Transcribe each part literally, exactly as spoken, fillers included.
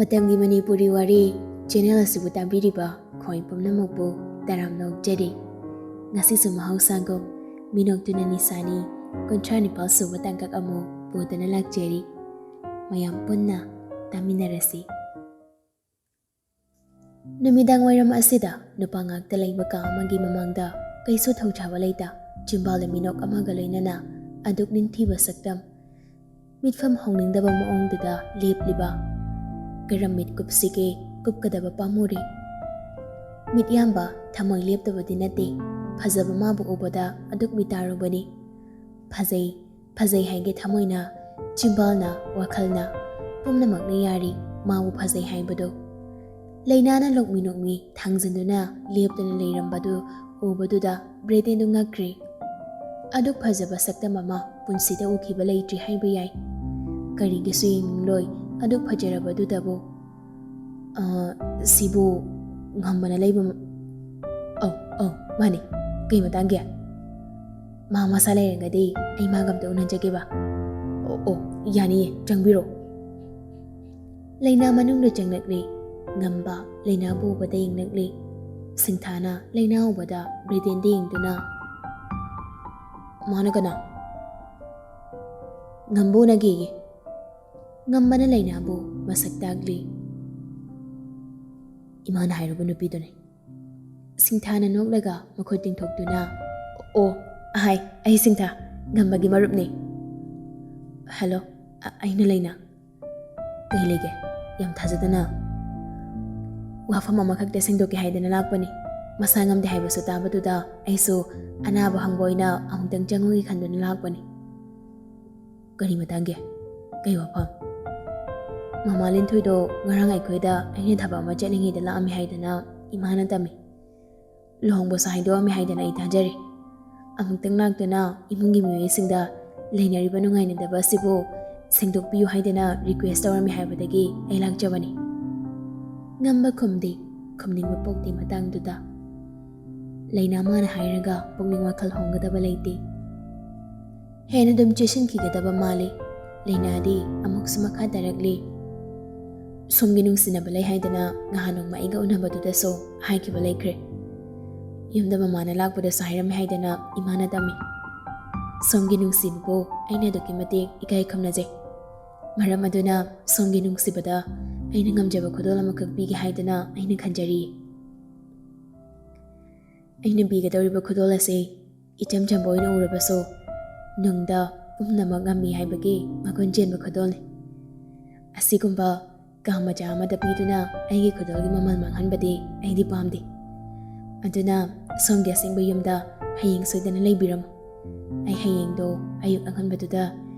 ꯃꯇꯝꯒꯤ ꯃꯅꯤꯄꯨꯔꯤ ꯋꯥꯔꯤ ꯆꯦꯅꯦꯜ ꯑꯁꯤꯕꯨ ꯇꯥꯕꯤꯔꯤꯕ ꯈꯣꯏ ꯄꯨꯝꯅꯃꯛꯄꯨ ꯇꯔꯥꯝꯅ ꯑꯣꯛꯆꯔꯤ꯫ ꯉꯁꯤꯁꯨ ꯃꯍꯧꯁꯥꯒꯨꯝ ꯃꯤꯅꯣꯛꯇꯨꯅ ꯅꯤꯁꯥꯅꯤ ꯀꯨꯟꯊ꯭ꯔꯥ ꯅꯤꯄꯥꯜ ꯁꯨꯕ ꯇꯥꯡꯀꯛ ꯑꯃꯨꯛ ꯄꯨꯗꯨꯅ ꯂꯥꯛꯆꯔꯤ꯫ ꯃꯌꯥꯝ ꯄꯨꯟꯅ ꯇꯥꯃꯤꯟꯅꯔꯁꯤ꯫ ꯅꯨꯃꯤꯗꯥꯡ ꯋꯥꯏꯔꯝ ꯑꯁꯤꯗ ꯅꯨꯄꯥ ꯉꯥꯛꯇ ꯂꯩꯕ ꯀꯥ ꯑꯃꯒꯤ ꯃꯃꯥꯡꯗ ꯀꯩꯁꯨ ꯊꯧꯁꯥꯕ ꯂꯩꯇ ꯆꯤꯝꯕꯥꯜꯗ ꯃꯤꯅꯣꯛ ꯑꯃꯒ ꯂꯣꯏꯅꯅ ꯑꯗꯨꯛ ꯅꯤꯡꯊꯤꯕ ꯁꯛꯇꯝ, ꯃꯤꯠꯐꯝ ꯍꯣꯡꯅꯤꯡꯗꯕ ꯃꯑꯣꯡꯗꯨꯗ ꯂꯦꯞꯂꯤꯕ ꯀꯔꯝ ꯃꯤꯠ ꯀꯨꯞꯁꯤꯒꯦ, ꯀꯨꯞꯀꯗꯕ ꯄꯥꯝꯃꯨꯔꯦ꯫ ꯃꯤꯠꯌꯥꯝꯕ ꯊꯃꯣꯏ ꯂꯦꯞꯇꯕꯗꯤ ꯅꯠꯇꯦ, ꯐꯖꯕ ꯃꯥꯕꯨ ꯎꯕꯗ ꯑꯗꯨꯛ ꯃꯤꯇꯥꯔꯨꯕꯅꯤ꯫ ꯐꯖꯩ, ꯐꯖꯩ ꯍꯥꯏꯒꯦ ꯊꯃꯣꯏꯅ, ꯆꯤꯝꯕꯥꯜꯅ, ꯋꯥꯈꯜꯅ, ꯄꯨꯝꯅꯃꯛꯅ ꯌꯥꯔꯤ ꯃꯥꯕꯨ ꯐꯖꯩ ꯍꯥꯏꯕꯗꯨ꯫ ꯂꯩꯅꯥꯅ ꯂꯣꯛꯃꯤ ꯅꯣꯛꯃꯤ ꯊꯥꯡꯖꯤꯟꯗꯨꯅ ꯂꯦꯞꯇꯨꯅ ꯂꯩꯔꯝꯕꯗꯨ ꯎꯕꯗꯨꯗ ꯕ꯭ꯔꯦꯗꯦꯟꯗꯨ ꯉꯛꯈ꯭ꯔꯦ꯫ ꯑꯗꯨꯛ ꯐꯖꯕ ꯁꯛꯇꯝ ꯑꯃ ꯄꯨꯟꯁꯤꯗ ꯎꯈꯤꯕ ꯂꯩꯇ꯭ꯔꯤ ꯍꯥꯏꯕ ꯌꯥꯏ꯫ ꯀꯔꯤꯒꯤꯁꯨ ꯌꯦꯡꯅꯤꯡꯂꯣꯏ ꯑꯗꯨꯛ ꯐꯖꯔꯕꯗꯨꯗꯕꯨ꯫ "ꯑ, ꯁꯤꯕꯨ ꯉꯝꯕꯅ ꯂꯩꯕ ꯃ-, ꯑꯧ, ꯑꯧ, ꯃꯥꯅꯤ꯫ ꯀꯩ ꯃꯇꯥꯡꯒꯤ?" "ꯃꯥ ꯃꯁꯥ ꯂꯩꯔꯒꯗꯤ ꯑꯩ ꯃꯥꯒ ꯑꯝꯇ ꯎꯅꯖꯒꯦꯕ?" "ꯑꯣ, ꯑꯣ, ꯌꯥꯅꯤꯌꯦ, ꯆꯪꯕꯤꯔꯣ꯫" ꯂꯩꯅꯥ ꯃꯅꯨꯡꯗ ꯆꯪꯂꯛꯂꯤ꯫ ꯉꯝꯕ ꯂꯩꯅꯥꯕꯨ ꯎꯕꯗ ꯌꯦꯡꯂꯛꯂꯤ꯫ ꯁꯤꯡꯊꯥꯅ ꯂꯩꯅꯥ ꯎꯕꯗ ꯕ꯭ꯔꯤꯗꯦꯟꯗ ꯌꯦꯡꯗꯨꯅ, "ꯃꯥꯅ ꯀꯅꯥ?" "ꯉꯝꯕ ꯎꯅꯒꯦꯌꯦ꯫" ꯉꯝꯕꯅ ꯂꯩꯅꯥꯕꯨ ꯃꯁꯛ ꯇꯥꯛꯂꯤ꯫ "ꯏꯃꯥꯅ ꯍꯥꯏꯔꯨꯕ ꯅꯨꯄꯤꯗꯨꯅꯤ꯫" ꯁꯤꯡꯊꯥꯅ ꯅꯣꯛꯂꯒ ꯃꯈꯨꯠ ꯇꯤꯡꯊꯣꯛꯇꯨꯅ, "ꯑꯣ, ꯑꯍꯥꯏ, ꯑꯩ ꯁꯤꯡꯊꯥ, ꯉꯝꯕꯒꯤ ꯃꯔꯨꯞꯅꯤ꯫" "ꯍꯜꯂꯣ, ꯑ-, ꯑꯩꯅ ꯂꯩꯅꯥ꯫" "ꯀꯩ ꯂꯩꯒꯦ? ꯌꯥꯝ ꯊꯥꯖꯗꯅ꯫" "ꯋꯥꯐꯝ ꯑꯃꯈꯛꯇ ꯁꯦꯡꯗꯣꯛꯀꯦ ꯍꯥꯏꯗꯅ ꯂꯥꯛꯄꯅꯤ꯫ ꯃꯁꯥ ꯉꯝꯗꯦ ꯍꯥꯏꯕꯁꯨ ꯇꯥꯕꯗꯨꯗ ꯑꯩꯁꯨ ꯑꯅꯥꯕ ꯍꯪꯕ ꯑꯣꯏꯅ ꯑꯃꯨꯛꯇꯪ ꯆꯪꯉꯨꯒꯦ ꯈꯟꯗꯨꯅ ꯂꯥꯛꯄꯅꯤ꯫" "ꯀꯔꯤ ꯃꯇꯥꯡꯒꯤ? ꯀꯩ ꯋꯥꯐꯝ?" "ꯃꯃꯥ ꯂꯤꯟꯊꯣꯏꯗꯣ ꯉꯔꯥꯡ ꯑꯩꯈꯣꯏꯗ ꯑꯩꯅ ꯊꯕꯛ ꯑꯃ ꯆꯠꯅꯤꯡꯉꯤꯗ ꯂꯥꯛꯑꯝꯃꯤ ꯍꯥꯏꯗꯅ ꯏꯃꯥꯅ ꯇꯝꯃꯤ꯫ ꯂꯨꯍꯣꯡꯕꯁꯨ ꯍꯥꯏꯗꯣꯛꯑꯝꯃꯤ ꯍꯥꯏꯗꯅ ꯑꯩ ꯇꯥꯖꯔꯦ꯫ ꯑꯃꯨꯛꯇꯪ ꯂꯥꯛꯇꯨꯅ ꯏꯃꯨꯡꯒꯤ ꯃꯤꯑꯣꯏꯁꯤꯡꯗ ꯂꯩꯅꯔꯤꯕ ꯅꯨꯡꯉꯥꯏꯅꯗꯕ ꯑꯁꯤꯕꯨ ꯁꯦꯡꯗꯣꯛꯄꯤꯌꯨ ꯍꯥꯏꯗꯅ ꯔꯤꯀ꯭ꯋꯦꯁ ꯇꯧꯔꯝꯃꯤ ꯍꯥꯏꯕꯗꯒꯤ ꯑꯩ ꯂꯥꯛꯆꯕꯅꯤ꯫" ꯉꯝꯕ ꯈꯨꯝꯗꯦ, ꯈꯨꯝꯅꯤꯡꯕ ꯄꯣꯛꯇꯦ ꯃꯇꯥꯡꯗꯨꯗ꯫ ꯂꯩꯅꯥ ꯃꯥꯅ ꯍꯥꯏꯔꯒ ꯄꯨꯛꯅꯤꯡ ꯋꯥꯈꯜ ꯍꯣꯡꯒꯗꯕ ꯂꯩꯇꯦ꯫ ꯍꯦꯟꯅ ꯑꯗꯨꯝ ꯆꯦꯁꯤꯟꯈꯤꯒꯗꯕ ꯃꯥꯜꯂꯤ꯫ ꯂꯩꯅꯥꯗꯤ ꯑꯃꯨꯛꯁꯨ ꯃꯈꯥ ꯇꯥꯔꯛꯂꯤ꯫ ꯁꯣꯝꯒꯤ ꯅꯨꯡꯁꯤꯅꯕ ꯂꯩ ꯍꯥꯏꯗꯅ ꯉꯍꯥꯟ ꯅꯣꯡꯃ ꯑꯩꯒ ꯎꯅꯕꯗꯨꯗꯁꯨ ꯍꯥꯏꯈꯤꯕ ꯂꯩꯈ꯭ꯔꯦ꯫ ꯌꯨꯝꯗ ꯃꯃꯥꯅ ꯂꯥꯛꯄꯗꯁꯨ ꯍꯥꯏꯔꯝꯃꯤ ꯍꯥꯏꯗꯅ ꯏꯃꯥꯅ ꯇꯝꯃꯤ꯫ ꯁꯣꯝꯒꯤ ꯅꯨꯡꯁꯤꯕꯕꯨ ꯑꯩꯅ ꯑꯗꯨꯛꯀꯤ ꯃꯇꯤꯛ ꯏꯀꯥꯏ ꯈꯨꯝꯅꯖꯩ꯫ ꯃꯔꯝ ꯑꯗꯨꯅ ꯁꯣꯝꯒꯤ ꯅꯨꯡꯁꯤꯕꯗ ꯑꯩꯅ ꯉꯝꯖꯕ ꯈꯨꯗꯣꯜ ꯑꯃꯈꯛ ꯄꯤꯒꯦ ꯍꯥꯏꯗꯅ ꯑꯩꯅ ꯈꯟꯖꯔꯤ꯫ ꯑꯩꯅ ꯄꯤꯒꯗꯧꯔꯤꯕ ꯈꯨꯗꯣꯜ ꯑꯁꯤ ꯏꯆꯝ ꯆꯝꯕ ꯑꯣꯏꯅ ꯎꯔꯕꯁꯨ ꯅꯨꯡꯗ ꯄꯨꯝꯅꯃꯛ ꯉꯝꯃꯤ ꯍꯥꯏꯕꯒꯤ ꯃꯒꯨꯟ ꯆꯦꯟꯕ ꯈꯨꯗꯣꯜꯅꯤ꯫ ꯑꯁꯤꯒꯨꯝꯕ ꯀꯥ ꯃꯆꯥ ꯑꯃꯗ ꯄꯤꯗꯨꯅ ꯑꯩꯒꯤ ꯈꯨꯗꯣꯜꯒꯤ ꯃꯃꯜ ꯃꯥꯡꯍꯟꯕꯗꯤ ꯑꯩꯗꯤ ꯄꯥꯝꯗꯦ꯫ ꯑꯗꯨꯅ ꯁꯣꯝꯒꯤ ꯑꯁꯦꯡꯕ ꯌꯨꯝꯗ ꯍꯌꯦꯡ ꯁꯣꯏꯗꯅ ꯂꯩꯕꯤꯔꯝꯃꯨ꯫ ꯑꯩ ꯍꯌꯦꯡꯗꯣ ꯑꯌꯨꯛ ꯑꯉꯟꯕꯗꯨꯗ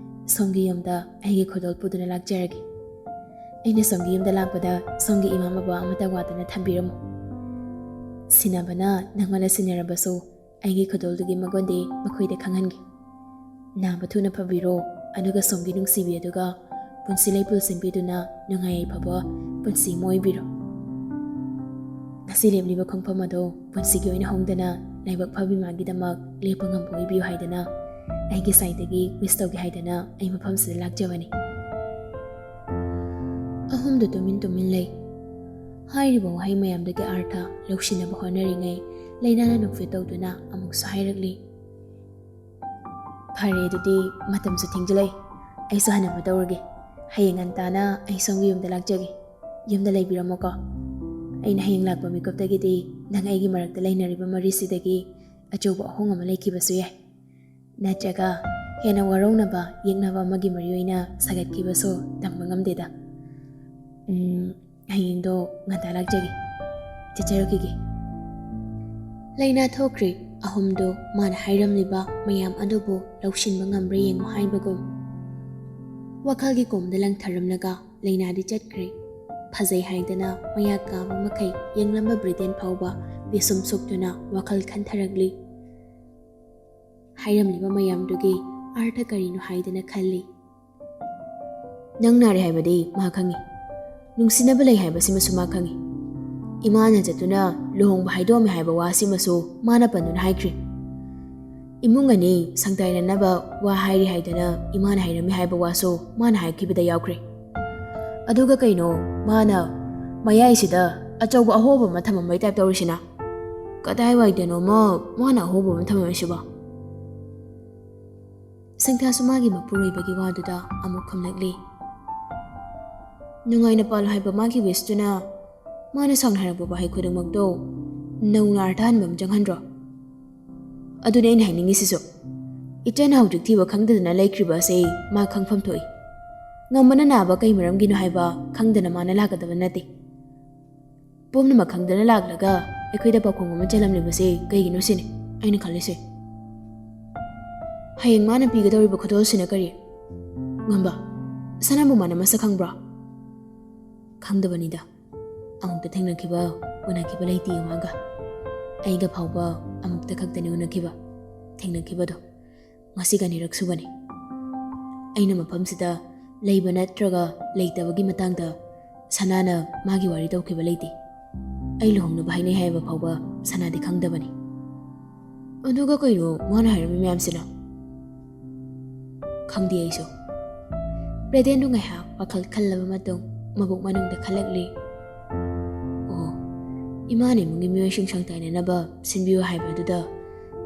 ꯁꯣꯝꯒꯤ ꯌꯨꯝꯗ ꯑꯩꯒꯤ ꯈꯨꯗꯣꯜ ꯄꯨꯗꯨꯅ ꯂꯥꯛꯆꯔꯒꯦ꯫ ꯑꯩꯅ ꯁꯣꯝꯒꯤ ꯌꯨꯝꯗ ꯂꯥꯛꯄꯗ ꯁꯣꯝꯒꯤ ꯏꯃꯥ ꯕꯕꯥ ꯑꯃꯠꯇ ꯋꯥꯗꯅ ꯊꯝꯕꯤꯔꯝꯃꯨ꯫ ꯁꯤꯟꯅꯕꯅ ꯅꯪꯃꯜꯂ ꯁꯤꯟꯅꯔꯕꯁꯨ ꯑꯩꯒꯤ ꯈꯨꯗꯣꯜꯗꯨꯒꯤ ꯃꯒꯨꯟꯗꯤ ꯃꯈꯣꯏꯗ ꯈꯪꯍꯟꯒꯦ꯫ ꯅꯥꯕ ꯊꯨꯅ ꯐꯕꯤꯔꯣ, ꯑꯗꯨꯒ ꯁꯣꯝꯒꯤ ꯅꯨꯡꯁꯤꯕꯤ ꯑꯗꯨꯒ ꯄꯨꯟꯁꯤ ꯂꯩꯄꯨꯟ ꯁꯦꯝꯕꯤꯗꯨꯅ ꯅꯨꯡꯉꯥꯏ ꯌꯥꯏꯐꯕ ꯄꯨꯟꯁꯤ ꯑꯃ ꯑꯣꯏꯕꯤꯔꯣ꯫ ꯉꯁꯤ ꯂꯦꯞꯂꯤꯕ ꯈꯣꯡꯐꯝ ꯑꯗꯣ ꯄꯨꯟꯁꯤꯒꯤ ꯑꯣꯏꯅ ꯍꯣꯡꯗꯅ ꯂꯥꯏꯕꯛ ꯐꯕꯤ ꯃꯥꯒꯤꯗꯃꯛ ꯂꯦꯞꯄ ꯉꯝꯕ ꯑꯣꯏꯕꯤꯌꯨ ꯍꯥꯏꯗꯅ ꯑꯩꯒꯤ ꯁꯥꯏꯗꯒꯤ ꯋꯤꯁ ꯇꯧꯒꯦ ꯍꯥꯏꯗꯅ ꯑꯩ ꯃꯐꯝꯁꯤꯗ ꯂꯥꯛꯆꯕꯅꯤ꯫ ꯑꯍꯨꯝꯗꯨ ꯇꯨꯃꯤꯟ ꯇꯨꯃꯤꯟ ꯂꯩ꯫ ꯍꯥꯏꯔꯤꯕ ꯋꯥꯍꯩ ꯃꯌꯥꯝꯗꯨꯒꯤ ꯑꯥꯔꯊ ꯂꯧꯁꯤꯟꯅꯕ ꯍꯣꯠꯅꯔꯤꯉꯩ ꯂꯩꯅꯥꯅ ꯅꯣꯛꯐꯦꯠ ꯇꯧꯗꯨꯅ ꯑꯃꯨꯛꯁꯨ ꯍꯥꯏꯔꯛꯂꯤ, "ꯐꯔꯦ, ꯑꯗꯨꯗꯤ ꯃꯇꯝꯁꯨ ꯊꯦꯡꯖꯤꯜꯂꯛꯏ, ꯑꯩꯁꯨ ꯍꯟꯅꯕ ꯇꯧꯔꯒꯦ꯫ ꯍꯌꯦꯡ ꯉꯟꯇꯥꯅ ꯑꯩ ꯁꯣꯝꯒꯤ ꯌꯨꯝꯗ ꯂꯥꯛꯆꯒꯦ꯫ ꯌꯨꯝꯗ ꯂꯩꯕꯤꯔꯝꯃꯣꯀꯣ꯫ ꯑꯩꯅ ꯍꯌꯦꯡ ꯂꯥꯛꯄ ꯃꯤꯀꯨꯞꯇꯒꯤꯗꯤ ꯅꯪ ꯑꯩꯒꯤ ꯃꯔꯛꯇ ꯂꯩꯅꯔꯤꯕ ꯃꯔꯤꯁꯤꯗꯒꯤ ꯑꯆꯧꯕ ꯑꯍꯣꯡ ꯑꯃ ꯂꯩꯈꯤꯕꯁꯨ ꯌꯥꯏ꯫ ꯅꯠꯇ꯭ꯔꯒ ꯍꯦꯟꯅ ꯋꯥꯔꯧꯅꯕ, ꯌꯦꯛꯅꯕ ꯑꯃꯒꯤ ꯃꯔꯤ ꯑꯣꯏꯅ ꯁꯥꯒꯠꯈꯤꯕꯁꯨ ꯇꯝꯕ ꯉꯝꯗꯦꯗ꯫ ꯎꯝ, ꯍꯌꯦꯡꯗꯣ ꯉꯟꯇꯥ ꯂꯥꯛꯆꯒꯦ꯫ ꯆꯠꯆꯔꯛꯈꯤꯒꯦ꯫" ꯂꯩꯅꯥ ꯊꯣꯛꯈ꯭ꯔꯦ꯫ ꯑꯍꯨꯝꯗꯣ ꯃꯥꯅ ꯍꯥꯏꯔꯝꯂꯤꯕ ꯃꯌꯥꯝ ꯑꯗꯨꯕꯨ ꯂꯧꯁꯤꯟꯕ ꯉꯝꯕ꯭ꯔꯥ ꯌꯦꯡꯉꯨ ꯍꯥꯏꯕꯒꯨꯝ ꯋꯥꯈꯜꯒꯤ ꯀꯣꯝꯗ ꯂꯪꯊꯔꯝꯂꯒ ꯂꯩꯅꯥꯗꯤ ꯆꯠꯈ꯭ꯔꯦ꯫ ꯐꯖꯩ ꯍꯥꯏꯗꯅ ꯃꯌꯥ ꯀꯥꯕ ꯃꯈꯩ ꯌꯦꯡꯂꯝꯕ ꯕ꯭ꯔꯤꯇꯦꯟ ꯐꯥꯎꯕ ꯄꯤꯁꯨꯝ ꯁꯨꯛꯇꯨꯅ ꯋꯥꯈꯜ ꯈꯟꯊꯔꯛꯂꯤ꯫ ꯍꯥꯏꯔꯝꯂꯤꯕ ꯃꯌꯥꯝꯗꯨꯒꯤ ꯑꯥꯔꯊ ꯀꯔꯤꯅꯣ ꯍꯥꯏꯗꯅ ꯈꯜꯂꯤ꯫ ꯅꯪ ꯅꯥꯔꯦ ꯍꯥꯏꯕꯗꯤ ꯃꯥ ꯈꯪꯏ꯫ ꯅꯨꯡꯁꯤꯅꯕ ꯂꯩ ꯍꯥꯏꯕꯁꯤꯃꯁꯨ ꯃꯥ ꯈꯪꯏ꯫ ꯏꯃꯥꯅ ꯆꯠꯇꯨꯅ ꯂꯨꯍꯣꯡꯕ ꯍꯥꯏꯗꯣꯛꯑꯝꯃꯤ ꯍꯥꯏꯕ ꯋꯥꯁꯤꯃꯁꯨ ꯃꯥꯅ ꯄꯟꯗꯨꯅ ꯍꯥꯏꯈ꯭ꯔꯦ꯫ ꯏꯃꯨꯡ ꯑꯅꯤ ꯁꯪꯇꯥꯏꯅꯅꯕ ꯋꯥ ꯍꯥꯏꯔꯤ ꯍꯥꯏꯗꯅ ꯏꯃꯥꯅ ꯍꯥꯏꯔꯝꯃꯤ ꯍꯥꯏꯕ ꯋꯥꯁꯨ ꯃꯥꯅ ꯍꯥꯏꯈꯤꯕꯗ ꯌꯥꯎꯈ꯭ꯔꯦ꯫ ꯑꯗꯨꯒ ꯀꯩꯅꯣ ꯃꯥꯅ ꯃꯌꯥꯏꯁꯤꯗ ꯑꯆꯧꯕ ꯑꯍꯣꯕ ꯑꯃ ꯊꯝꯃꯝꯕꯩ ꯇꯥꯏꯞ ꯇꯧꯔꯤꯁꯤꯅ? ꯀꯗꯥꯏꯋꯥꯏꯗꯅꯣꯃ ꯃꯥꯅ ꯑꯍꯣꯕ ꯑꯃ ꯊꯝꯃꯝꯃꯤꯁꯤꯕꯣ? ꯁꯪꯊꯥꯁꯨ ꯃꯥꯒꯤ ꯃꯄꯨꯔꯣꯏꯕꯒꯤ ꯋꯥꯗꯨꯗ ꯑꯃꯨꯛ ꯈꯨꯝꯂꯛꯂꯤ꯫ ꯅꯨꯡꯉꯥꯏꯅ ꯄꯥꯜꯂꯣ ꯍꯥꯏꯕ ꯃꯥꯒꯤ ꯋꯤꯁꯇꯨꯅ ꯃꯥꯅ ꯁꯥꯡꯅ ꯍꯥꯏꯔꯛꯄ ꯋꯥꯍꯩ ꯈꯨꯗꯤꯡꯃꯛꯇꯣ ꯅꯧꯅ ꯑꯥꯔꯊ ꯍꯟꯕ ꯑꯃ ꯆꯪꯍꯟꯗ꯭ꯔꯣ? ꯑꯗꯨꯅꯤ ꯑꯩꯅ ꯍꯥꯏꯅꯤꯡꯉꯤꯁꯤꯁꯨ꯫ ꯏꯆꯟꯅ ꯍꯧꯖꯤꯛ ꯊꯤꯕ ꯈꯪꯗꯗꯅ ꯂꯩꯈ꯭ꯔꯤꯕ ꯑꯁꯤ ꯃꯥ ꯈꯪꯐꯝ ꯊꯣꯛꯏ꯫ ꯉꯝꯕꯅ ꯅꯥꯕ ꯀꯩ ꯃꯔꯝꯒꯤꯅꯣ ꯍꯥꯏꯕ ꯈꯪꯗꯅ ꯃꯥꯅ ꯂꯥꯛꯀꯗꯕ ꯅꯠꯇꯦ꯫ ꯄꯨꯝꯅꯃꯛ ꯈꯪꯗꯅ ꯂꯥꯛꯂꯒ ꯑꯩꯈꯣꯏꯗ ꯄꯥꯎꯈꯣꯡ ꯑꯃ ꯆꯜꯂꯝꯂꯤꯕꯁꯦ ꯀꯩꯒꯤꯅꯣ ꯁꯤꯅꯤ ꯑꯩꯅ ꯈꯜꯂꯤꯁꯦ꯫ ꯍꯌꯦꯡ ꯃꯥꯅ ꯄꯤꯒꯗꯧꯔꯤꯕ ꯈꯨꯗꯣꯜꯁꯤꯅ ꯀꯔꯤ? ꯉꯝꯕ, ꯁꯅꯥꯕꯨ ꯃꯥꯅ ꯃꯁꯛ ꯈꯪꯕ꯭ꯔꯣ? ꯈꯪꯗꯕꯅꯤꯗ꯫ ꯑꯃꯨꯛꯇ ꯊꯦꯡꯅꯈꯤꯕ, ꯎꯅꯈꯤꯕ ꯂꯩꯇꯦ ꯃꯥꯒ꯫ ꯑꯩꯒ ꯐꯥꯎꯕ ꯑꯃꯨꯛꯇ ꯈꯛꯇꯅꯤ ꯎꯅꯈꯤꯕ, ꯊꯦꯡꯅꯈꯤꯕꯗꯣ꯫ ꯉꯁꯤꯒ ꯑꯅꯤꯔꯛ ꯁꯨꯕꯅꯤ꯫ ꯑꯩꯅ ꯃꯐꯝꯁꯤꯗ ꯂꯩꯕ ꯅꯠꯇ꯭ꯔꯒ ꯂꯩꯇꯕꯒꯤ ꯃꯇꯥꯡꯗ ꯁꯅꯥꯅ ꯃꯥꯒꯤ ꯋꯥꯔꯤ ꯇꯧꯈꯤꯕ ꯂꯩꯇꯦ꯫ ꯑꯩ ꯂꯨꯍꯣꯡꯅꯕ ꯍꯥꯏꯅꯩ ꯍꯥꯏꯕ ꯐꯥꯎꯕ ꯁꯅꯥꯗꯤ ꯈꯪꯗꯕꯅꯤ꯫ ꯑꯗꯨꯒ ꯀꯩꯅꯣ ꯃꯥꯅ ꯍꯥꯏꯔꯝꯃꯤ ꯃꯌꯥꯝꯁꯤꯅ? ꯈꯪꯗꯦ ꯑꯩꯁꯨ꯫ ꯕ꯭ꯔꯦꯗꯦꯟꯗꯨ ꯉꯥꯏꯍꯥꯛ ꯋꯥꯈꯜ ꯈꯜꯂꯕ ꯃꯇꯨꯡ ꯃꯕꯨꯛ ꯃꯅꯨꯡꯗ ꯈꯜꯂꯛꯂꯤ꯫ ꯑꯣ, ꯏꯃꯥꯅ ꯏꯃꯨꯡꯒꯤ ꯃꯤꯑꯣꯏꯁꯤꯡ ꯁꯪ ꯇꯥꯏꯅꯅꯕ ꯁꯤꯟꯕꯤꯌꯨ ꯍꯥꯏꯕꯗꯨꯗ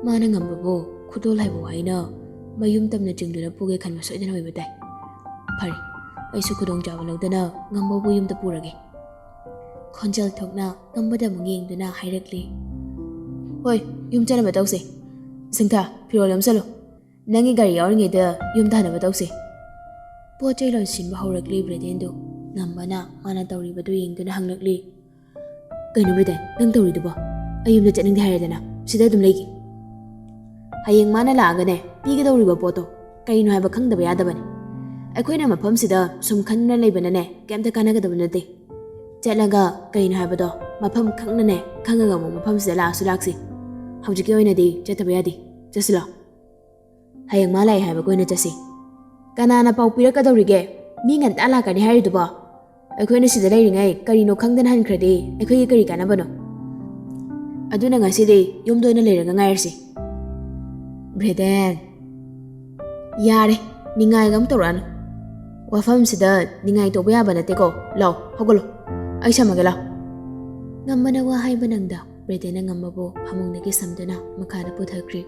ꯃꯥꯅ ꯉꯝꯕꯕꯨ ꯈꯨꯗꯣꯜ ꯍꯥꯏꯕ ꯋꯥꯍꯩꯅ ꯃꯌꯨꯝ ꯇꯝꯅ ꯆꯤꯡꯗꯨꯅ ꯄꯨꯒꯦ ꯈꯟꯕ ꯁꯣꯏꯗꯅ ꯑꯣꯏꯕ ꯇꯥꯏ꯫ ꯐꯔꯦ, ꯑꯩꯁꯨ ꯈꯨꯗꯣꯡꯆꯥꯕ ꯂꯧꯗꯅ ꯉꯝꯕꯕꯨ ꯌꯨꯝꯗ ꯄꯨꯔꯒꯦ꯫ ꯈꯣꯟꯖꯦꯜ ꯊꯣꯛꯅ ꯉꯝꯕꯗ ꯑꯃꯨꯛ ꯌꯦꯡꯗꯨꯅ ꯍꯥꯏꯔꯛꯂꯤ꯫ ꯍꯣꯏ, ꯌꯨꯝ ꯆꯠꯅꯕ ꯇꯧꯁꯦ꯫ ꯁꯪꯊꯥ, ꯐꯤꯔꯣꯜ ꯌꯣꯝꯁꯜꯂꯨ꯫ ꯅꯪꯒꯤ ꯒꯥꯔꯤ ꯌꯥꯎꯔꯤꯉꯩꯗ ꯌꯨꯝ ꯊꯥꯅꯕ ꯇꯧꯁꯦ꯫ ꯄꯣꯠ ꯆꯩ ꯂꯣꯏꯁꯤꯟꯕ ꯍꯧꯔꯛꯂꯤ ꯕ꯭ꯔꯦꯗꯦꯟꯗꯨ꯫ ꯉꯝꯕꯅ ꯃꯥꯅ ꯇꯧꯔꯤꯕꯗꯨ ꯌꯦꯡꯗꯨꯅ ꯍꯪꯂꯛꯂꯤ꯫ ꯀꯩꯅꯣ ꯕ꯭ꯔꯦꯗꯦꯟ, ꯅꯪ ꯇꯧꯔꯤꯗꯨꯕꯣ? ꯑꯩ ꯌꯨꯝꯗ ꯆꯠꯅꯤꯡꯗꯦ ꯍꯥꯏꯔꯦꯗꯅ, ꯁꯤꯗ ꯑꯗꯨꯝ ꯂꯩꯒꯦ꯫ ꯍꯌꯦꯡ ꯃꯥꯅ ꯂꯥꯛꯑꯒꯅꯦ, ꯄꯤꯒꯗꯧꯔꯤꯕ ꯄꯣꯠꯇꯣ ꯀꯩꯅꯣ ꯍꯥꯏꯕ ꯈꯪꯗꯕ ꯌꯥꯗꯕꯅꯤ꯫ ꯑꯩꯈꯣꯏꯅ ꯃꯐꯝꯁꯤꯗ ꯁꯨꯝ ꯈꯟꯗꯨꯅ ꯂꯩꯕꯅꯅꯦ, ꯀꯩꯝꯇ ꯀꯥꯟꯅꯒꯗꯕ ꯅꯠꯇꯦ꯫ ꯆꯠꯂꯒ ꯀꯩꯅꯣ ꯍꯥꯏꯕꯗꯣ ꯃꯐꯝ ꯈꯪꯅꯅꯦ, ꯈꯪꯉꯒ ꯑꯃꯨꯛ ꯃꯐꯝꯁꯤꯗ ꯂꯥꯛꯑꯁꯨ ꯂꯥꯛꯁꯤ꯫ ꯍꯧꯖꯤꯛꯀꯤ ꯑꯣꯏꯅꯗꯤ ꯆꯠꯇꯕ ꯌꯥꯗꯦ꯫ ꯆꯠꯁꯤꯂꯣ꯫ ꯍꯌꯦꯡ ꯃꯥ ꯂꯥꯛꯑꯦ ꯍꯥꯏꯕꯒ ꯑꯣꯏꯅ ꯆꯠꯁꯤ꯫ ꯀꯅꯥꯅ ꯄꯥꯎ ꯄꯤꯔꯛꯀꯗꯧꯔꯤꯒꯦ? ꯃꯤ ꯉꯟꯇꯥ ꯂꯥꯛꯀꯅꯤ ꯍꯥꯏꯔꯤꯗꯨꯕꯣ? ꯑꯩꯈꯣꯏꯅ ꯁꯤꯗ ꯂꯩꯔꯤꯉꯩ ꯀꯔꯤꯅꯣ ꯈꯪꯗꯅ ꯍꯟꯈ꯭ꯔꯗꯤ ꯑꯩꯈꯣꯏꯒꯤ ꯀꯔꯤ ꯀꯥꯟꯅꯕꯅꯣ? ꯑꯗꯨꯅ ꯉꯁꯤꯗꯤ ꯌꯨꯝꯗ ꯑꯣꯏꯅ ꯂꯩꯔꯒ ꯉꯥꯏꯔꯁꯤ꯫ ꯕ꯭ꯔꯦꯗꯦꯟ, ꯌꯥꯔꯦ, ꯅꯤꯡꯉꯥꯏꯒ ꯑꯃ ꯇꯧꯔꯛꯑꯅꯨ꯫ ꯋꯥꯐꯝꯁꯤꯗ ꯅꯤꯡꯉꯥꯏ ꯇꯧꯕ ꯌꯥꯕ ꯅꯠꯇꯦꯀꯣ꯫ ꯂꯥꯎ, ꯍꯧꯒꯠꯂꯣ꯫ ꯑꯩ ꯁꯝꯃꯒꯦ, ꯂꯥꯎ꯫ ꯉꯝꯕꯅ ꯋꯥ ꯍꯥꯏꯕ ꯅꯪꯗ ꯕ꯭ꯔꯦꯗꯦꯟꯅ ꯉꯝꯕꯕꯨ ꯐꯃꯨꯡꯗꯒꯤ ꯁꯝꯗꯨꯅ ꯃꯈꯥꯗ ꯄꯨꯊꯈ꯭ꯔꯦ꯫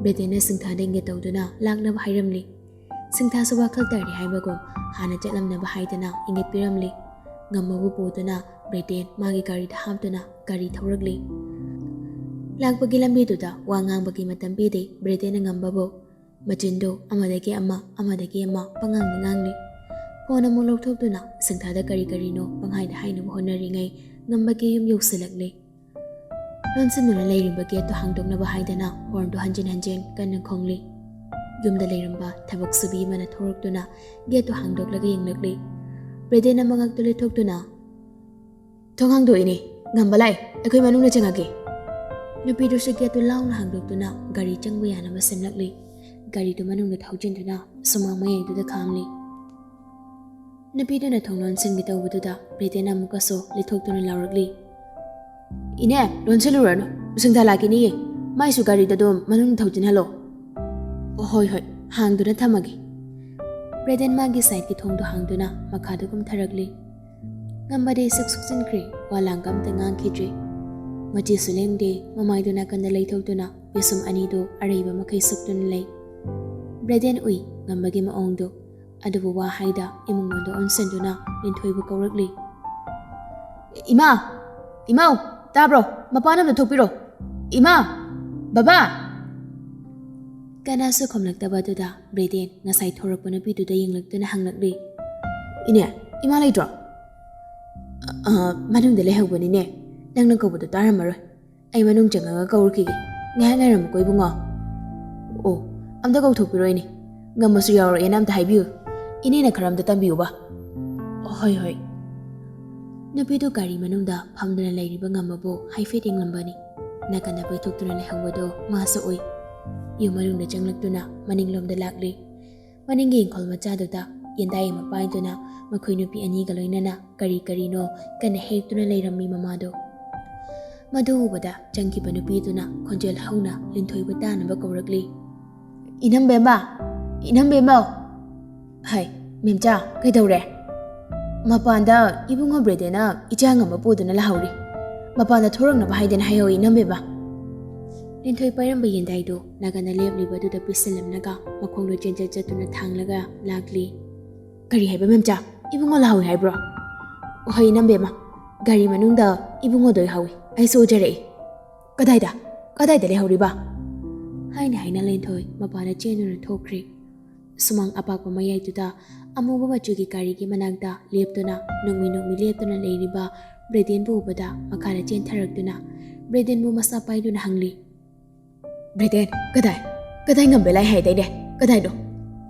ꯕ꯭ꯔꯦꯗꯦꯟꯅ ꯁꯤꯡꯊꯥꯗ ꯏꯪꯒꯦ ꯇꯧꯗꯨꯅ ꯂꯥꯛꯅꯕ ꯍꯥꯏꯔꯝꯂꯤ꯫ ꯁꯤꯡꯊꯥꯁꯨ ꯋꯥꯈꯜ ꯇꯥꯔꯦ ꯍꯥꯏꯕꯒꯨꯝ ꯍꯥꯟꯅ ꯆꯠꯂꯝꯅꯕ ꯍꯥꯏꯗꯅ ꯏꯪꯒꯠꯄꯤꯔꯝꯂꯤ꯫ ꯉꯝꯕꯕꯨ ꯄꯨꯗꯨꯅ ꯕ꯭ꯔꯦꯗꯦꯟ ꯃꯥꯒꯤ ꯒꯥꯔꯤꯗ ꯍꯥꯞꯇꯨꯅ ꯒꯥꯔꯤ ꯊꯧꯔꯛꯂꯤ꯫ ꯂꯥꯛꯄꯒꯤ ꯂꯝꯕꯤꯗꯨꯗ ꯋꯥ ꯉꯥꯡꯕꯒꯤ ꯃꯇꯝ ꯄꯤꯗꯦ ꯕ꯭ꯔꯦꯗꯦꯟꯅ ꯉꯝꯕꯕꯨ꯫ ꯃꯆꯤꯟꯗꯨ ꯑꯃꯗꯒꯤ ꯑꯃ, ꯑꯃꯗꯒꯤ ꯑꯃ ꯄꯉꯥꯡꯗ ꯉꯥꯡꯂꯤ꯫ ꯐꯣꯟ ꯑꯃꯨꯛ ꯂꯧꯊꯣꯛꯇꯨꯅ ꯁꯤꯡꯊꯥꯗ ꯀꯔꯤ ꯀꯔꯤꯅꯣ ꯄꯪꯍꯥꯏꯗ ꯍꯥꯏꯅꯕ ꯍꯣꯠꯅꯔꯤꯉꯩ ꯉꯝꯕꯒꯤ ꯌꯨꯝ ꯌꯧꯁꯤꯜꯂꯛꯂꯤ꯫ ꯂꯣꯟꯁꯤꯟꯗꯨꯅ ꯂꯩꯔꯤꯕ ꯒꯦꯠꯇꯨ ꯍꯥꯡꯗꯣꯛꯅꯕ ꯍꯥꯏꯗꯅ ꯍꯣꯔꯟꯗꯨ ꯍꯟꯖꯤꯟ ꯍꯟꯖꯤꯟ ꯀꯟꯅ ꯈꯣꯡꯂꯤ꯫ ꯌꯨꯝꯗ ꯂꯩꯔꯝꯕ ꯊꯕꯛ ꯁꯨꯕꯤ ꯑꯃꯅ ꯊꯣꯔꯛꯇꯨꯅ ꯒꯦꯠꯇꯨ ꯍꯥꯡꯗꯣꯛꯂꯒ ꯌꯦꯡꯂꯛꯂꯤ꯫ ꯕ꯭ꯔꯦꯗꯦꯟꯅ ꯃꯉꯛꯇꯨ ꯂꯩꯊꯣꯛꯇꯨꯅ, "ꯊꯣꯡ ꯍꯥꯡꯗꯣꯛꯏꯅꯦ, ꯉꯝꯕ ꯂꯥꯛꯑꯦ, ꯑꯩꯈꯣꯏ ꯃꯅꯨꯡꯗ ꯆꯪꯉꯛꯀꯦ꯫" ꯅꯨꯄꯤꯗꯨꯁꯨ ꯒꯦꯠꯇꯨ ꯂꯥꯎꯅ ꯍꯥꯡꯗꯣꯛꯇꯨꯅ ꯒꯥꯔꯤ ꯆꯪꯕ ꯌꯥꯅꯕ ꯁꯦꯝꯂꯛꯂꯤ꯫ ꯒꯥꯔꯤꯗꯨ ꯃꯅꯨꯡꯗ ꯊꯧꯖꯤꯟꯗꯨꯅ ꯁꯨꯃꯥꯡ ꯃꯌꯥꯏꯗꯨꯗ ꯈꯥꯝꯂꯤ꯫ ꯅꯨꯄꯤꯗꯨꯅ ꯊꯣꯡ ꯂꯣꯟꯁꯤꯟꯒꯦ ꯇꯧꯕꯗꯨꯗ ꯕ꯭ꯔꯦꯗꯦꯟ ꯑꯃꯨꯛꯀꯁꯨ ꯂꯤꯊꯣꯛꯇꯨꯅ ꯂꯥꯎꯔꯛꯂꯤ, "ꯏꯅꯦ, ꯂꯣꯟꯁꯤꯜꯂꯨꯔꯅꯨ, ꯁꯤꯡꯊꯥ ꯂꯥꯛꯈꯤꯅꯤꯌꯦ, ꯃꯥꯏꯁꯨ ꯒꯥꯔꯤꯗ ꯑꯗꯨꯝ ꯃꯅꯨꯡ ꯊꯧꯖꯤꯟꯍꯜꯂꯣ꯫" "ꯍꯣꯏ, ꯍꯣꯏ, ꯍꯥꯡꯗꯨꯅ ꯊꯝꯃꯒꯦ꯫" ꯕ꯭ꯔꯦꯗꯦꯟ ꯃꯥꯒꯤ ꯁꯥꯏꯠꯀꯤ ꯊꯣꯡꯗꯨ ꯍꯥꯡꯗꯨꯅ ꯃꯈꯥꯗ ꯀꯨꯝꯊꯔꯛꯂꯤ꯫ ꯉꯝꯕꯗꯤ ꯁꯨꯛ ꯁꯨꯛꯆꯤꯟꯈ꯭ꯔꯦ, ꯋꯥ ꯂꯥꯡꯒ ꯑꯝꯇ ꯉꯥꯡꯈꯤꯗ꯭ꯔꯦ꯫ ꯃꯆꯤꯁꯨ ꯂꯦꯡꯗꯦ, ꯃꯃꯥꯏꯗꯨ ꯅꯥꯀꯟꯗ ꯂꯩꯊꯣꯛꯇꯨꯅ ꯄꯤꯁꯨꯝ ꯑꯅꯤꯗꯨ ꯑꯔꯩꯕ ꯃꯈꯩ ꯁꯨꯞꯇꯨꯅ ꯂꯩ꯫ ꯕ꯭ꯔꯦꯗꯦꯟ ꯎꯏ ꯉꯝꯕꯒꯤ ꯃꯑꯣꯡꯗꯨ, ꯑꯗꯨꯕꯨ ꯋꯥ ꯍꯥꯏꯗ ꯏꯃꯨꯡ ꯃꯅꯨꯡꯗ ꯑꯣꯟꯁꯤꯟꯗꯨꯅ ꯂꯤꯟꯊꯣꯏꯕꯨ ꯀꯧꯔꯛꯂꯤ꯫ "ꯏꯃꯥ! ꯏꯃꯥꯎ! ꯇꯥꯕ꯭ꯔꯣ? ꯃꯄꯥꯟ ꯑꯝꯇ ꯊꯣꯛꯄꯤꯔꯣ! ꯏꯃꯥ! ꯕꯕꯥ!" ꯀꯅꯥꯁꯨ ꯈꯨꯝꯂꯛꯇꯕ ꯑꯗꯨꯗ ꯕ꯭ꯔꯦꯗꯦꯟ ꯉꯁꯥꯏ ꯊꯣꯔꯛꯄ ꯅꯨꯄꯤꯗꯨꯗ ꯌꯦꯡꯂꯛꯇꯨꯅ ꯍꯪꯂꯛꯂꯤ, "ꯏꯅꯦ, ꯏꯃꯥ ꯂꯩꯇ꯭ꯔꯣ?" "ꯑ, ꯑ, ꯃꯅꯨꯡꯗ ꯂꯩꯍꯧꯕꯅꯤꯅꯦ꯫ ꯅꯪꯅ ꯀꯧꯕꯗꯣ ꯇꯥꯔꯝꯃꯔꯣꯏ꯫ ꯑꯩ ꯃꯅꯨꯡ ꯆꯪꯉꯒ ꯀꯧꯔꯛꯈꯤꯒꯦ꯫ ꯉꯥꯏꯍꯥꯛ ꯉꯥꯏꯔꯝꯃꯨꯀꯣ, ꯏꯕꯨꯡꯉꯣ꯫" "ꯑꯣ, ꯑꯝꯇ ꯀꯧꯊꯣꯛꯄꯤꯔꯣ ꯏꯅꯦ꯫ ꯉꯝꯃꯁꯨ ꯌꯥꯎꯔꯛꯑꯦꯅ ꯑꯝꯇ ꯍꯥꯏꯕꯤꯌꯨ꯫ ꯏꯅꯦꯅ ꯈꯔ ꯑꯝꯇ ꯇꯝꯕꯤꯌꯨꯕ꯫" "ꯍꯣꯏ, ꯍꯣꯏ꯫" ꯅꯨꯄꯤꯗꯨ ꯒꯥꯔꯤ ꯃꯅꯨꯡꯗ ꯐꯝꯗꯨꯅ ꯂꯩꯔꯤꯕ ꯉꯝꯃꯕꯨ ꯍꯥꯏꯐꯦꯠ ꯌꯦꯡꯂꯝꯕꯅꯤ꯫ ꯅꯥꯀꯟꯗ ꯄꯩꯊꯣꯛꯇꯨꯅ ꯂꯩꯍꯧꯕꯗꯨ ꯃꯥꯁꯨ ꯎꯏ꯫ ꯌꯨꯝ ꯃꯅꯨꯡꯗ ꯆꯪꯂꯛꯇꯨꯅ ꯃꯅꯤꯡꯂꯣꯝꯗ ꯂꯥꯛꯂꯤ꯫ ꯃꯅꯤꯡꯒꯤ ꯏꯪꯈꯣꯜ ꯃꯆꯥꯗꯨꯗ ꯌꯦꯟꯗꯥꯏ ꯑꯃ ꯄꯥꯏꯗꯨꯅ ꯃꯈꯣꯏ ꯅꯨꯄꯤ ꯑꯅꯤꯒ ꯂꯣꯏꯅꯅ ꯀꯔꯤ ꯀꯔꯤꯅꯣ ꯀꯟꯅ ꯍꯦꯛꯇꯨꯅ ꯂꯩꯔꯝꯃꯤ ꯃꯃꯥꯗꯣ꯫ ꯃꯗꯨ ꯎꯕꯗ ꯆꯪꯈꯤꯕ ꯅꯨꯄꯤꯗꯨꯅ ꯈꯣꯟꯖꯦꯜ ꯍꯧꯅ ꯂꯤꯟꯊꯣꯏꯕꯨ ꯇꯥꯅꯕ ꯀꯧꯔꯛꯂꯤ, "ꯏꯅꯝꯕꯦꯝꯃ! ꯏꯅꯝꯕꯦꯝꯃ!" ꯍꯥꯏ꯫ ꯃꯦꯝꯆꯥ, ꯀꯩꯗꯧꯔꯦ? ꯃꯄꯥꯟꯗ ꯏꯕꯨꯡꯉꯣ ꯕ꯭ꯔꯦꯗꯦꯟꯅ ꯏꯆꯥ ꯉꯝꯕ ꯄꯨꯗꯨꯅ ꯂꯥꯛꯍꯧꯔꯤ꯫ ꯃꯄꯥꯟꯗ ꯊꯣꯔꯛꯅꯕ ꯍꯥꯏꯗꯅ ꯍꯥꯏꯍꯧꯏ, ꯏꯅꯝꯕꯦꯝꯃ꯫ ꯂꯤꯟꯊꯣꯏ ꯄꯥꯏꯔꯝꯕ ꯌꯦꯟꯗꯥꯏꯗꯨ ꯅꯥꯀꯟꯗ ꯂꯦꯞꯂꯤꯕꯗꯨꯗ ꯄꯤꯁꯤꯜꯂꯝꯂꯒ ꯃꯈꯣꯡꯗꯣ ꯆꯦꯟꯆꯠ ꯆꯠꯇꯨꯅ ꯊꯥꯡꯂꯒ ꯂꯥꯛꯂꯤ꯫ "ꯀꯔꯤ ꯍꯥꯏꯕ, ꯃꯦꯝꯆꯥ? ꯏꯕꯨꯡꯉꯣ ꯂꯥꯛꯍꯧꯏ ꯍꯥꯏꯕ꯭ꯔꯣ?" "ꯍꯣꯏ, ꯏꯅꯝꯕꯦꯝꯃ, ꯒꯥꯔꯤ ꯃꯅꯨꯡꯗ ꯏꯕꯨꯡꯉꯣꯗꯣ ꯌꯥꯎꯍꯧꯏ꯫ ꯑꯩꯁꯨ ꯎꯖꯔꯛꯏ꯫" "ꯀꯗꯥꯏꯗ? ꯀꯗꯥꯏꯗ ꯂꯩꯍꯧꯔꯤꯕ?" ꯍꯥꯏꯅ ꯍꯥꯏꯅ ꯂꯤꯟꯊꯣꯏ ꯃꯄꯥꯟꯗ ꯆꯦꯟꯗꯨꯅ ꯊꯣꯛꯈ꯭ꯔꯦ꯫ ꯁꯨꯃꯥꯡ ꯑꯄꯥꯛꯄ ꯃꯌꯥꯏꯗꯨꯗ ꯑꯃꯨꯕ ꯃꯆꯨꯒꯤ ꯒꯥꯔꯤꯒꯤ ꯃꯅꯥꯛꯇ ꯂꯦꯞꯇꯨꯅ ꯅꯣꯡꯃꯤ ꯅꯣꯡꯃꯤ ꯂꯦꯞꯇꯨꯅ ꯂꯩꯔꯤꯕ ꯕ꯭ꯔꯦꯗꯦꯟꯕꯨ ꯎꯕꯗ ꯃꯈꯥꯗ ꯆꯦꯟꯊꯔꯛꯇꯨꯅ ꯕ꯭ꯔꯦꯗꯦꯟꯕꯨ ꯃꯁꯥ ꯄꯥꯏꯗꯨꯅ ꯍꯪꯂꯤ꯫ "ꯕ꯭ꯔꯦꯗꯦꯟ, ꯀꯗꯥꯏ? ꯀꯗꯥꯏ ꯉꯝꯕ ꯂꯥꯛꯏ ꯍꯥꯏꯗꯥꯏꯅꯦ? ꯀꯗꯥꯏꯅꯣ?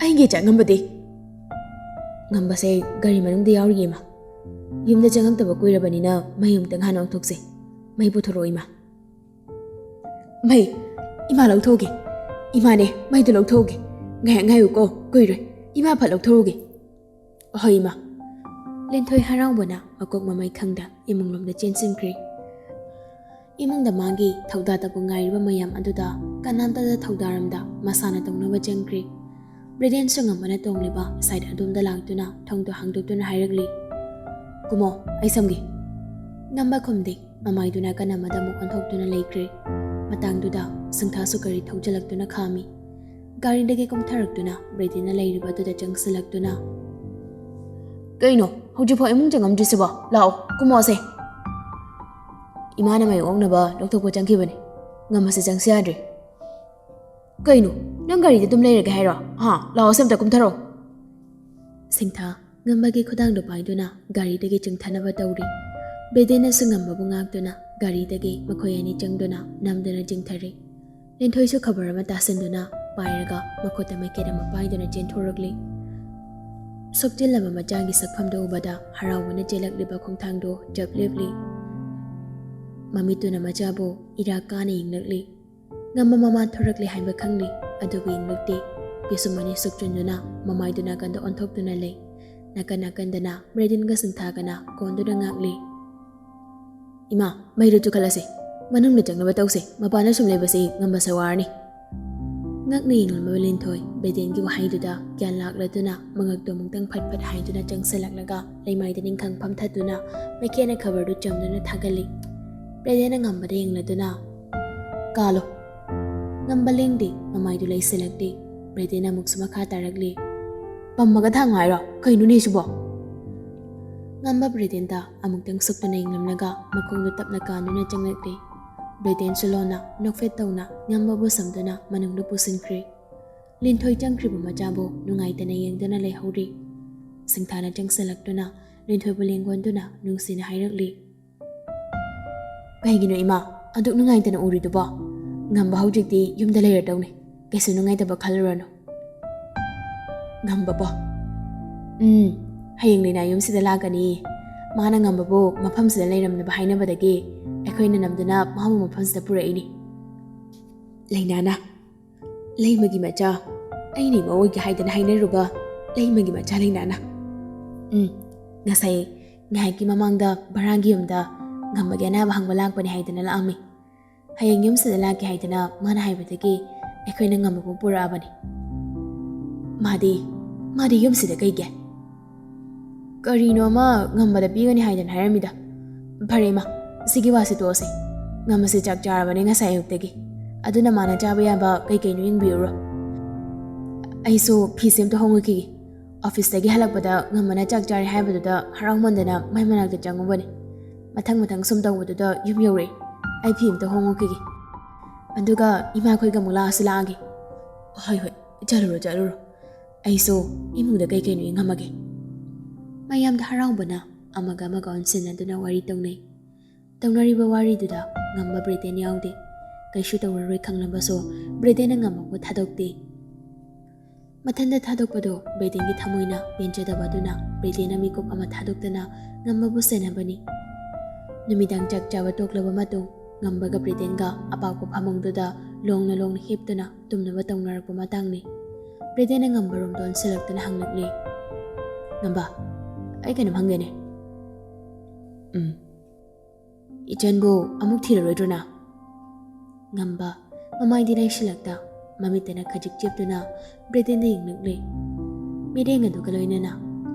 ꯑꯩꯒꯤ ꯏꯆꯥ ꯉꯝꯕꯗꯤ?" "ꯉꯝꯕꯁꯦ ꯒꯥꯔꯤ ꯃꯅꯨꯡꯗ ꯌꯥꯎꯔꯤꯌꯦ, ꯏꯃꯥ꯫ ꯌꯨꯝꯗ ꯆꯪꯉꯛꯇꯕ ꯀꯨꯏꯔꯕꯅꯤꯅ ꯃꯩ ꯑꯃꯨꯛꯇꯪ ꯍꯥꯟꯅ ꯑꯣꯟꯊꯣꯛꯁꯦ꯫ ꯃꯩ ꯄꯨꯊꯣꯔꯛꯑꯣ, ꯏꯃꯥ꯫" "ꯃꯩ? ꯏꯃꯥ ꯂꯧꯊꯣꯛꯎꯒꯦ꯫ ꯏꯃꯥꯅꯦ, ꯃꯩꯗꯣ ꯂꯧꯊꯣꯛꯎꯒꯦ꯫ ꯉꯥꯏꯍꯥꯛ ꯉꯥꯏꯌꯨꯀꯣ, ꯀꯨꯏꯔꯣꯏ꯫ ꯏꯃꯥ ꯐꯠ ꯂꯧꯊꯣꯛꯎꯒꯦ꯫" "ꯍꯣꯏ, ꯏꯃꯥ꯫" ꯂꯤꯟꯊꯣꯏ ꯍꯔꯥꯎꯕꯅ ꯃꯀꯣꯛ ꯃꯃꯩ ꯈꯪꯗ ꯏꯃꯨꯡꯂꯣꯝꯗ ꯆꯦꯟꯁꯤꯟꯈ꯭ꯔꯦ꯫ ꯏꯃꯨꯡꯗ ꯃꯥꯒꯤ ꯊꯧꯗꯥꯗꯕꯨ ꯉꯥꯏꯔꯤꯕ ꯃꯌꯥꯝ ꯑꯗꯨꯗ ꯀꯅꯥꯝꯇꯗ ꯊꯧꯗꯥꯔꯝꯗ ꯃꯁꯥꯅ ꯇꯧꯅꯕ ꯆꯪꯈ꯭ꯔꯦ꯫ ꯕ꯭ꯔꯦꯗꯦꯟꯁꯨ ꯉꯝꯕꯅ ꯇꯣꯡꯂꯤꯕ ꯁꯥꯏꯠ ꯑꯗꯣꯝꯗ ꯂꯥꯛꯇꯨꯅ ꯊꯣꯡꯗꯣ ꯍꯥꯡꯗꯣꯛꯇꯨꯅ ꯍꯥꯏꯔꯛꯂꯤ, "ꯀꯨꯝꯃꯣ, ꯑꯩ ꯁꯝꯒꯦ꯫" ꯉꯝꯕ ꯈꯨꯝꯗꯦ꯫ ꯃꯃꯥꯏꯗꯨ ꯅꯥꯀꯟ ꯑꯃꯗ ꯑꯃꯨꯛ ꯑꯣꯟꯊꯣꯛꯇꯨꯅ ꯂꯩꯈ꯭ꯔꯦ꯫ ꯃꯇꯥꯡꯗꯨꯗ ꯁꯤꯡꯊꯥꯁꯨ ꯒꯥꯔꯤ ꯊꯧꯖꯤꯜꯂꯛꯇꯨꯅ ꯈꯥꯝꯃꯤ꯫ ꯒꯥꯔꯤꯗꯒꯤ ꯀꯨꯝꯊꯔꯛꯇꯨꯅ ꯕ꯭ꯔꯦꯗꯦꯟꯅ ꯂꯩꯔꯤꯕ ꯑꯗꯨꯗ ꯆꯪꯁꯤꯜꯂꯛꯇꯨꯅ, "ꯀꯩꯅꯣ, ꯍꯧꯖꯤꯛꯐꯥꯎ ꯏꯃꯨꯡ ꯆꯪꯉꯝꯗ꯭ꯔꯤꯁꯤꯕꯣ? ꯂꯥꯛꯑꯣ, ꯀꯨꯝꯃꯛꯑꯣꯁꯦ꯫" "ꯏꯃꯥꯅ ꯃꯩ ꯑꯣꯛꯅꯕ ꯂꯧꯊꯣꯛꯄ ꯆꯪꯈꯤꯕꯅꯤ꯫ ꯉꯝꯕꯁꯦ ꯆꯪꯁꯤ ꯌꯥꯗ꯭ꯔꯤ꯫" "ꯀꯩꯅꯣ, ꯅꯪ ꯒꯥꯔꯤꯗ ꯑꯗꯨꯝ ꯂꯩꯔꯒꯦ ꯍꯥꯏꯔꯣ? ꯍꯥ, ꯂꯥꯛꯑꯣꯁꯦ, ꯑꯝꯇ ꯀꯨꯝꯊꯔꯛꯑꯣ꯫" ꯁꯤꯡꯊꯥ ꯉꯝꯕꯒꯤ ꯈꯨꯗꯥꯡꯗꯨ ꯄꯥꯏꯗꯨꯅ ꯒꯥꯔꯤꯗꯒꯤ ꯆꯤꯡꯊꯅꯕ ꯇꯧꯔꯤ꯫ ꯕ꯭ꯔꯦꯗꯦꯟꯅꯁꯨ ꯉꯝꯕꯕꯨ ꯉꯥꯛꯇꯨꯅ ꯒꯥꯔꯤꯗꯒꯤ ꯃꯈꯣꯏ ꯑꯅꯤ ꯆꯪꯗꯨꯅ ꯅꯝꯗꯨꯅ ꯆꯤꯡꯊꯔꯤ꯫ ꯂꯤꯟꯊꯣꯏꯁꯨ ꯈꯕꯔ ꯑꯃ ꯇꯥꯁꯤꯟꯗꯨꯅ ꯄꯥꯏꯔꯒ ꯃꯈꯨꯠꯇ ꯃꯩꯈꯦꯠ ꯑꯃ ꯄꯥꯏꯗꯨꯅ ꯆꯦꯟꯊꯣꯔꯛꯂꯤ꯫ ꯁꯣꯛꯆꯤꯜꯂꯕ ꯃꯆꯥꯒꯤ ꯁꯛꯐꯝꯗꯨ ꯎꯕꯗ ꯍꯔꯥꯎꯕꯅ ꯆꯦꯜꯂꯛꯂꯤꯕ ꯈꯣꯡꯊꯥꯡꯗꯨ ꯆꯞ ꯂꯦꯞꯂꯤ꯫ ꯃꯃꯤꯠꯇꯨꯅ ꯃꯆꯥꯕꯨ ꯏꯔꯥꯛ ꯀꯥꯅ ꯌꯦꯡꯂꯛꯂꯤ꯫ ꯉꯝꯕ ꯃꯃꯥꯟ ꯊꯣꯔꯛꯂꯦ ꯍꯥꯏꯕ ꯈꯪꯂꯤ, ꯑꯗꯨꯕꯨ ꯌꯦꯡꯂꯛꯇꯦ꯫ ꯄꯤꯁꯨꯝ ꯑꯅꯤ ꯁꯨꯛꯆꯨꯟꯗꯨꯅ ꯃꯃꯥꯏꯗꯨ ꯅꯥꯀꯟꯗ ꯑꯣꯟꯊꯣꯛꯇꯨꯅ ꯂꯩ꯫ ꯅꯥꯀꯟ ꯅꯥꯀꯟꯗꯅ ꯕ꯭ꯔꯦꯗꯦꯟꯒ ꯁꯤꯡꯊꯥꯒꯅ ꯀꯣꯟꯗꯨꯅ ꯉꯥꯛꯂꯤ꯫ "ꯏꯃꯥ, ꯃꯩꯗꯨ ꯆꯨꯈꯠꯂꯁꯤ꯫ ꯃꯅꯨꯡꯗ ꯆꯪꯅꯕ ꯇꯧꯁꯤ꯫ ꯃꯄꯥꯟꯗ ꯁꯨꯝ ꯂꯩꯕꯁꯤ ꯉꯝꯕꯁꯦ ꯋꯥꯔꯅꯤ꯫" ꯉꯛꯅ ꯌꯦꯡꯂꯝꯕ ꯂꯤꯟꯊꯣꯏ ꯕ꯭ꯔꯦꯗꯦꯟꯒꯤ ꯋꯥꯍꯩꯗꯨꯗ ꯒ꯭ꯌꯥꯟ ꯂꯥꯛꯂꯗꯨꯅ ꯃꯉꯛꯇꯣ ꯑꯃꯨꯛꯇꯪ ꯐꯠ ꯐꯠ ꯍꯥꯏꯗꯨꯅ ꯆꯪꯁꯤꯜꯂꯛꯂꯒ ꯂꯩꯃꯥꯏꯗ ꯅꯤꯡꯈꯪ ꯐꯝꯊꯗꯨꯅ ꯃꯩꯈꯦꯠꯅ ꯈꯕꯔꯗꯨ ꯆꯝꯗꯨꯅ ꯊꯥꯒꯠꯂꯤ꯫ ꯕ꯭ꯔꯦꯗꯦꯟꯅ ꯉꯝꯕꯗ ꯌꯦꯡꯂꯗꯨꯅ, "ꯀꯥꯜꯂꯣ!" ꯉꯝꯕ ꯂꯦꯡꯗꯦ, ꯃꯃꯥꯏꯗꯨ ꯂꯩꯁꯤꯜꯂꯛꯇꯦ꯫ ꯕ꯭ꯔꯦꯗꯦꯟꯅ ꯑꯃꯨꯛꯁꯨ ꯃꯈꯥ ꯇꯥꯔꯛꯂꯤ, "ꯄꯝꯃꯒ ꯊꯥꯡꯉꯣ ꯍꯥꯏꯔꯣ? ꯀꯩꯅꯣꯅꯦ ꯁꯤꯕꯣ?" ꯉꯝꯕ ꯕ꯭ꯔꯦꯗꯦꯟꯗ ꯑꯃꯨꯛꯇꯪ ꯁꯨꯛꯇꯨꯅ ꯌꯦꯡꯂꯝꯂꯒ ꯃꯈꯣꯡꯗꯨ ꯇꯞꯅ ꯀꯥꯟꯗꯨꯅ ꯆꯪꯂꯛꯂꯤ꯫ ꯕ꯭ꯔꯦꯗꯦꯟꯁꯨ ꯂꯣꯟꯅ ꯅꯣꯛꯐꯦꯠ ꯇꯧꯅ ꯉꯝꯕꯕꯨ ꯁꯝꯗꯨꯅ ꯃꯅꯨꯡꯗ ꯄꯨꯁꯤꯟꯈ꯭ꯔꯦ꯫ ꯂꯤꯟꯊꯣꯏ ꯆꯪꯈ꯭ꯔꯤꯕ ꯃꯆꯥꯕꯨ ꯅꯨꯡꯉꯥꯏꯇꯅ ꯌꯦꯡꯗꯨꯅ ꯂꯩꯍꯧꯔꯤ꯫ ꯁꯤꯡꯊꯥꯅ ꯆꯪꯁꯤꯜꯂꯛꯇꯨꯅ ꯂꯤꯟꯊꯣꯏꯕꯨ ꯂꯦꯡꯒꯣꯟꯗꯨꯅ ꯅꯨꯡꯁꯤꯅ ꯍꯥꯏꯔꯛꯂꯤ, "ꯀꯩꯒꯤꯅꯣ ꯏꯃꯥ ꯑꯗꯨꯛ ꯅꯨꯡꯉꯥꯏꯇꯅ ꯎꯔꯤꯗꯨꯕꯣ? ꯉꯝꯕ ꯍꯧꯖꯤꯛꯇꯤ ꯌꯨꯝꯗ ꯂꯩꯔꯗꯧꯅꯤ, ꯀꯩꯁꯨ ꯅꯨꯡꯉꯥꯏꯇꯕ ꯈꯜꯂꯨꯔꯅꯨ꯫" ꯉꯝꯕꯕꯣ? "ꯎꯝ, ꯍꯌꯦꯡ ꯂꯩꯅꯥ ꯌꯨꯝꯁꯤꯗ ꯂꯥꯛꯀꯅꯤ꯫ ꯃꯥꯅ ꯉꯝꯕꯕꯨ ꯃꯐꯝꯁꯤꯗ ꯂꯩꯔꯝꯅꯕ ꯍꯥꯏꯅꯕꯗꯒꯤ ꯑꯩꯈꯣꯏꯅ ꯅꯝꯗꯨꯅ ꯃꯥꯕꯨ ꯃꯐꯝꯁꯤꯗ ꯄꯨꯔꯛꯏꯅꯤ꯫" ꯂꯩꯅꯥꯅ? ꯂꯩꯃꯒꯤ ꯃꯆꯥ? ꯑꯩꯅ ꯏꯃꯧ ꯑꯣꯏꯒꯦ ꯍꯥꯏꯗꯅ ꯍꯥꯏꯅꯔꯨꯕ ꯂꯩꯃꯒꯤ ꯃꯆꯥ ꯂꯩꯅꯥꯅ? ꯎꯝ, ꯉꯁꯥꯏ ꯉꯥꯏꯍꯥꯛꯀꯤ ꯃꯃꯥꯡꯗ ꯚꯔꯥꯒꯤ ꯌꯨꯝꯗ ꯉꯝꯕꯒꯤ ꯑꯅꯥꯕ ꯍꯪꯕ ꯂꯥꯛꯄꯅꯤ ꯍꯥꯏꯗꯅ ꯂꯥꯛꯑꯝꯃꯤ꯫ ꯍꯌꯦꯡ ꯌꯨꯝꯁꯤꯗ ꯂꯥꯛꯀꯦ ꯍꯥꯏꯗꯅ ꯃꯥꯅ ꯍꯥꯏꯕꯗꯒꯤ ꯑꯩꯈꯣꯏꯅ ꯉꯝꯕꯕꯨ ꯄꯨꯔꯛꯑꯕꯅꯤ꯫ ꯃꯥꯗꯤ, ꯃꯥꯗꯤ ꯌꯨꯝꯁꯤꯗ ꯀꯩꯒꯤ? ꯀꯔꯤꯅꯣ ꯑꯃ ꯉꯝꯕꯗ ꯄꯤꯒꯅꯤ ꯍꯥꯏꯗꯅ ꯍꯥꯏꯔꯝꯃꯤꯗ꯫ ꯐꯔꯦ ꯏꯃꯥ, ꯁꯤꯒꯤ ꯋꯥꯁꯤ ꯇꯣꯛꯑꯁꯦ꯫ ꯉꯝꯕꯁꯦ ꯆꯥꯛ ꯆꯥꯔꯕꯅꯦ ꯉꯁꯥꯏ ꯑꯌꯨꯛꯇꯒꯤ꯫ ꯑꯗꯨꯅ ꯃꯥꯅ ꯆꯥꯕ ꯌꯥꯕ ꯀꯩ ꯀꯩꯅꯣ ꯌꯦꯡꯕꯤꯔꯨꯔꯣ꯫ ꯑꯩꯁꯨ ꯐꯤꯁꯦ ꯑꯝꯇ ꯍꯣꯡꯉꯛꯈꯤꯒꯦ꯫ ꯑꯣꯐꯤꯁꯇꯒꯤ ꯍꯜꯂꯛꯄꯗ ꯉꯝꯕꯅ ꯆꯥꯛ ꯆꯥꯔꯦ ꯍꯥꯏꯕꯗꯨꯗ ꯍꯔꯥꯎꯃꯟꯗꯅ ꯃꯥꯏ ꯃꯅꯥꯛꯇ ꯆꯪꯉꯨꯕꯅꯦ꯫ ꯃꯊꯪ ꯃꯊꯪ ꯁꯨꯝ ꯇꯧꯕꯗꯨꯗ ꯌꯨꯝ ꯌꯧꯔꯛꯑꯦ꯫ ꯑꯩ ꯐꯤ ꯑꯝꯇ ꯍꯣꯡꯉꯛꯈꯤꯒꯦ꯫ ꯑꯗꯨꯒ ꯏꯃꯥꯈꯣꯏꯒ ꯑꯃꯨꯛ ꯂꯥꯛꯑꯁꯨ ꯂꯥꯛꯑꯒꯦ꯫ ꯍꯣꯏ, ꯍꯣꯏ, ꯆꯠꯂꯨꯔꯣ, ꯆꯠꯂꯨꯔꯣ꯫ ꯑꯩꯁꯨ ꯏꯃꯨꯡꯗ ꯀꯩ ꯀꯩꯅꯣ ꯌꯦꯡꯉꯝꯃꯒꯦ꯫ ꯃꯌꯥꯝꯗ ꯍꯔꯥꯎꯕꯅ ꯑꯃꯒ ꯑꯃꯒ ꯑꯣꯟꯁꯤꯟꯅꯗꯨꯅ ꯋꯥꯔꯤ ꯇꯧꯅꯩ꯫ ꯇꯧꯅꯔꯤꯕ ꯋꯥꯔꯤꯗꯨꯗ ꯉꯝꯕ ꯕ꯭ꯔꯦꯗꯦꯟ ꯌꯥꯎꯗꯦ꯫ ꯀꯩꯁꯨ ꯇꯧꯔꯔꯣꯏ ꯈꯪꯂꯕꯁꯨ ꯕ꯭ꯔꯦꯗꯦꯟꯅ ꯉꯝꯕꯕꯨ ꯊꯥꯗꯣꯛꯇꯦ꯫ ꯃꯊꯟꯇ ꯊꯥꯗꯣꯛꯄꯗꯣ ꯕ꯭ꯔꯦꯗꯦꯟꯒꯤ ꯊꯃꯣꯏꯅ ꯄꯦꯟꯖꯗꯕ ꯑꯗꯨꯅ ꯕ꯭ꯔꯦꯗꯦꯟꯅ ꯃꯤꯀꯨꯞ ꯑꯃ ꯊꯥꯗꯣꯛꯇꯅ ꯉꯝꯕꯕꯨ ꯁꯦꯟꯅꯕꯅꯤ꯫ ꯅꯨꯃꯤꯗꯥꯡ ꯆꯥꯛ ꯆꯥꯕ ꯇꯣꯛꯂꯕ ꯃꯇꯨꯡ ꯉꯝꯕꯒ ꯕ꯭ꯔꯦꯗꯦꯟꯒ ꯑꯄꯥꯛꯄ ꯐꯃꯨꯡꯗꯨꯗ ꯂꯣꯡꯅ ꯂꯣꯡꯅ ꯍꯤꯞꯇꯨꯅ ꯇꯨꯝꯅꯕ ꯇꯧꯅꯔꯛꯄ ꯃꯇꯥꯡꯅꯤ꯫ ꯕ꯭ꯔꯦꯗꯦꯟꯅ ꯉꯝꯕꯔꯣꯝꯗ ꯑꯣꯟꯁꯤꯜꯂꯛꯇꯨꯅ ꯍꯪꯂꯛꯂꯤ, "ꯉꯝꯕ, ꯑꯩ ꯀꯩꯅꯣꯝ ꯍꯪꯒꯦꯅꯦ꯫ ꯎꯝ, ꯏꯆꯟꯕꯨ ꯑꯃꯨꯛ ꯊꯤꯔꯔꯣꯏꯗ꯭ꯔꯣ ꯅꯪ?" ꯉꯝꯕ, ꯃꯃꯥꯏꯗꯤ ꯂꯩꯁꯤꯜꯂꯛꯇ, ꯃꯃꯤꯠꯇꯅ ꯈꯖꯤꯛ ꯆꯦꯞꯇꯨꯅ ꯕ꯭ꯔꯦꯗꯦꯟꯗ ꯌꯦꯡꯂꯛꯂꯦ꯫ ꯃꯤꯠꯌꯦꯡ ꯑꯗꯨꯒ ꯂꯣꯏꯅꯅ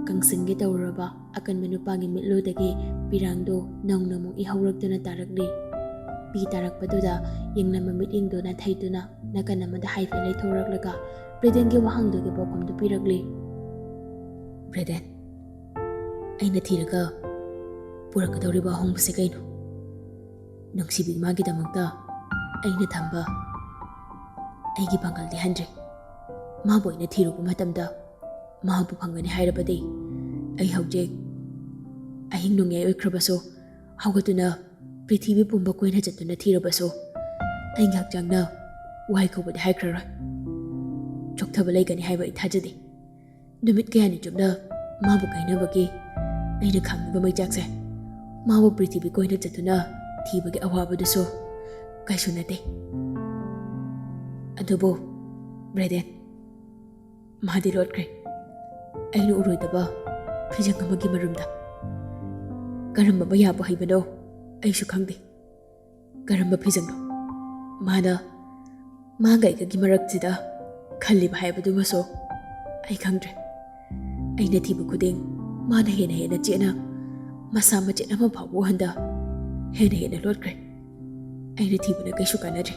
ꯀꯪꯁꯤꯟꯒꯦ ꯇꯧꯔꯨꯔꯕ ꯑꯀꯟꯕ ꯅꯨꯄꯥꯒꯤ ꯃꯤꯠꯂꯨꯗꯒꯤ ꯄꯤꯔꯥꯡꯗꯨ ꯅꯧꯅ ꯑꯃꯨꯛ ꯏꯍꯧꯔꯛꯇꯨꯅ ꯇꯥꯔꯛꯂꯤ꯫ ꯄꯤ ꯇꯥꯔꯛꯄꯗꯨꯗ ꯌꯦꯡꯂꯝꯕ ꯃꯤꯠꯌꯦꯡꯗꯨ ꯅꯥꯊꯩꯗꯨꯅ ꯅꯥꯀꯟ ꯑꯃꯗ ꯍꯥꯏꯐꯦꯠ ꯂꯩꯊꯣꯔꯛꯂꯒ ꯕ꯭ꯔꯦꯗꯦꯟꯒꯤ ꯋꯥꯍꯪꯗꯨꯒꯤ ꯄꯥꯎꯈꯨꯝꯗꯨ ꯄꯤꯔꯛꯂꯤ꯫ "ꯕ꯭ꯔꯦꯗꯦꯟ, ꯑꯩꯅ ꯊꯤꯔꯒ ꯄꯨꯔꯛꯀꯗꯧꯔꯤꯕ ꯑꯍꯣꯡꯕꯁꯦ ꯀꯩꯅꯣ? ꯅꯨꯡꯁꯤꯕꯤ ꯏꯃꯥꯒꯤꯗꯃꯛꯇ ꯑꯩꯅ ꯊꯝꯕ ꯑꯩꯒꯤ ꯄꯥꯡꯒꯜꯗꯤ ꯍꯟꯗ꯭ꯔꯦ꯫ ꯃꯥꯕꯨ ꯑꯩꯅ ꯊꯤꯔꯨꯕ ꯃꯇꯝꯗ ꯃꯍꯥꯛꯄꯨ ꯐꯪꯒꯅꯤ ꯍꯥꯏꯔꯕꯗꯤ ꯑꯩ ꯍꯧꯖꯤꯛ ꯑꯍꯤꯡ ꯅꯣꯡꯌꯥꯏ ꯑꯣꯏꯈ꯭ꯔꯕꯁꯨ ꯍꯧꯒꯠꯇꯨꯅ ꯄ꯭ꯔꯤꯊꯤꯕꯤ ꯄꯨꯝꯕ ꯀꯣꯏꯅ ꯆꯠꯇꯨꯅ ꯊꯤꯔꯕꯁꯨ ꯑꯩꯒꯤ ꯍꯛꯆꯥꯡꯅ ꯋꯥꯍꯩ ꯀꯧꯕꯗꯤ ꯍꯥꯏꯈ꯭ꯔꯔꯣꯏ꯫ ꯆꯣꯛꯊꯕ ꯂꯩꯒꯅꯤ ꯍꯥꯏꯕ ꯑꯩ ꯊꯥꯖꯗꯦ꯫ ꯅꯨꯃꯤꯠ ꯀꯌꯥꯅꯤ ꯆꯨꯞꯅ ꯃꯥꯕꯨ ꯀꯥꯏꯅꯕꯒꯤ ꯑꯩꯅ ꯈꯥꯡꯂꯤꯕ ꯃꯩꯆꯥꯛꯁꯦ ꯃꯥꯕꯨ ꯄ꯭ꯔꯤꯊꯤꯕꯤ ꯀꯣꯏꯅ ꯆꯠꯇꯨꯅ ꯊꯤꯕꯒꯤ ꯑꯋꯥꯕꯗꯨꯁꯨ ꯀꯩꯁꯨ ꯅꯠꯇꯦ꯫ ꯑꯗꯨꯕꯨ ꯕ꯭ꯔꯦꯗꯦꯟ, ꯃꯥꯗꯤ ꯂꯣꯠꯈ꯭ꯔꯦ꯫ ꯑꯩꯅ ꯎꯔꯣꯏꯗꯕ ꯐꯤꯖꯪ ꯑꯃꯒꯤ ꯃꯔꯨꯝꯗ꯫ ꯀꯔꯝꯕ ꯃꯌꯥꯕꯨ ꯍꯩꯕꯅꯣ ꯑꯩꯁꯨ ꯈꯪꯗꯦ꯫ ꯀꯔꯝꯕ ꯐꯤꯖꯪꯅꯣ? ꯃꯥꯅ ꯃꯥꯒ ꯑꯩꯒꯒꯤ ꯃꯔꯛꯁꯤꯗ ꯈꯜꯂꯤꯕ ꯍꯥꯏꯕꯗꯨꯃꯁꯨ ꯑꯩ ꯈꯪꯗ꯭ꯔꯦ꯫ ꯑꯩꯅ ꯊꯤꯕ ꯈꯨꯗꯤꯡ ꯃꯥꯅ ꯍꯦꯟꯅ ꯍꯦꯟꯅ ꯆꯦꯠꯅ ꯃꯁꯥ ꯃꯆꯦꯠ ꯑꯃ ꯐꯥꯎꯕ ꯎꯍꯟꯗ ꯍꯦꯟꯅ ꯍꯦꯟꯅ ꯂꯣꯠꯈ꯭ꯔꯦ꯫ ꯑꯩꯅ ꯊꯤꯕꯅ ꯀꯩꯁꯨ ꯀꯥꯟꯅꯗ꯭ꯔꯦ꯫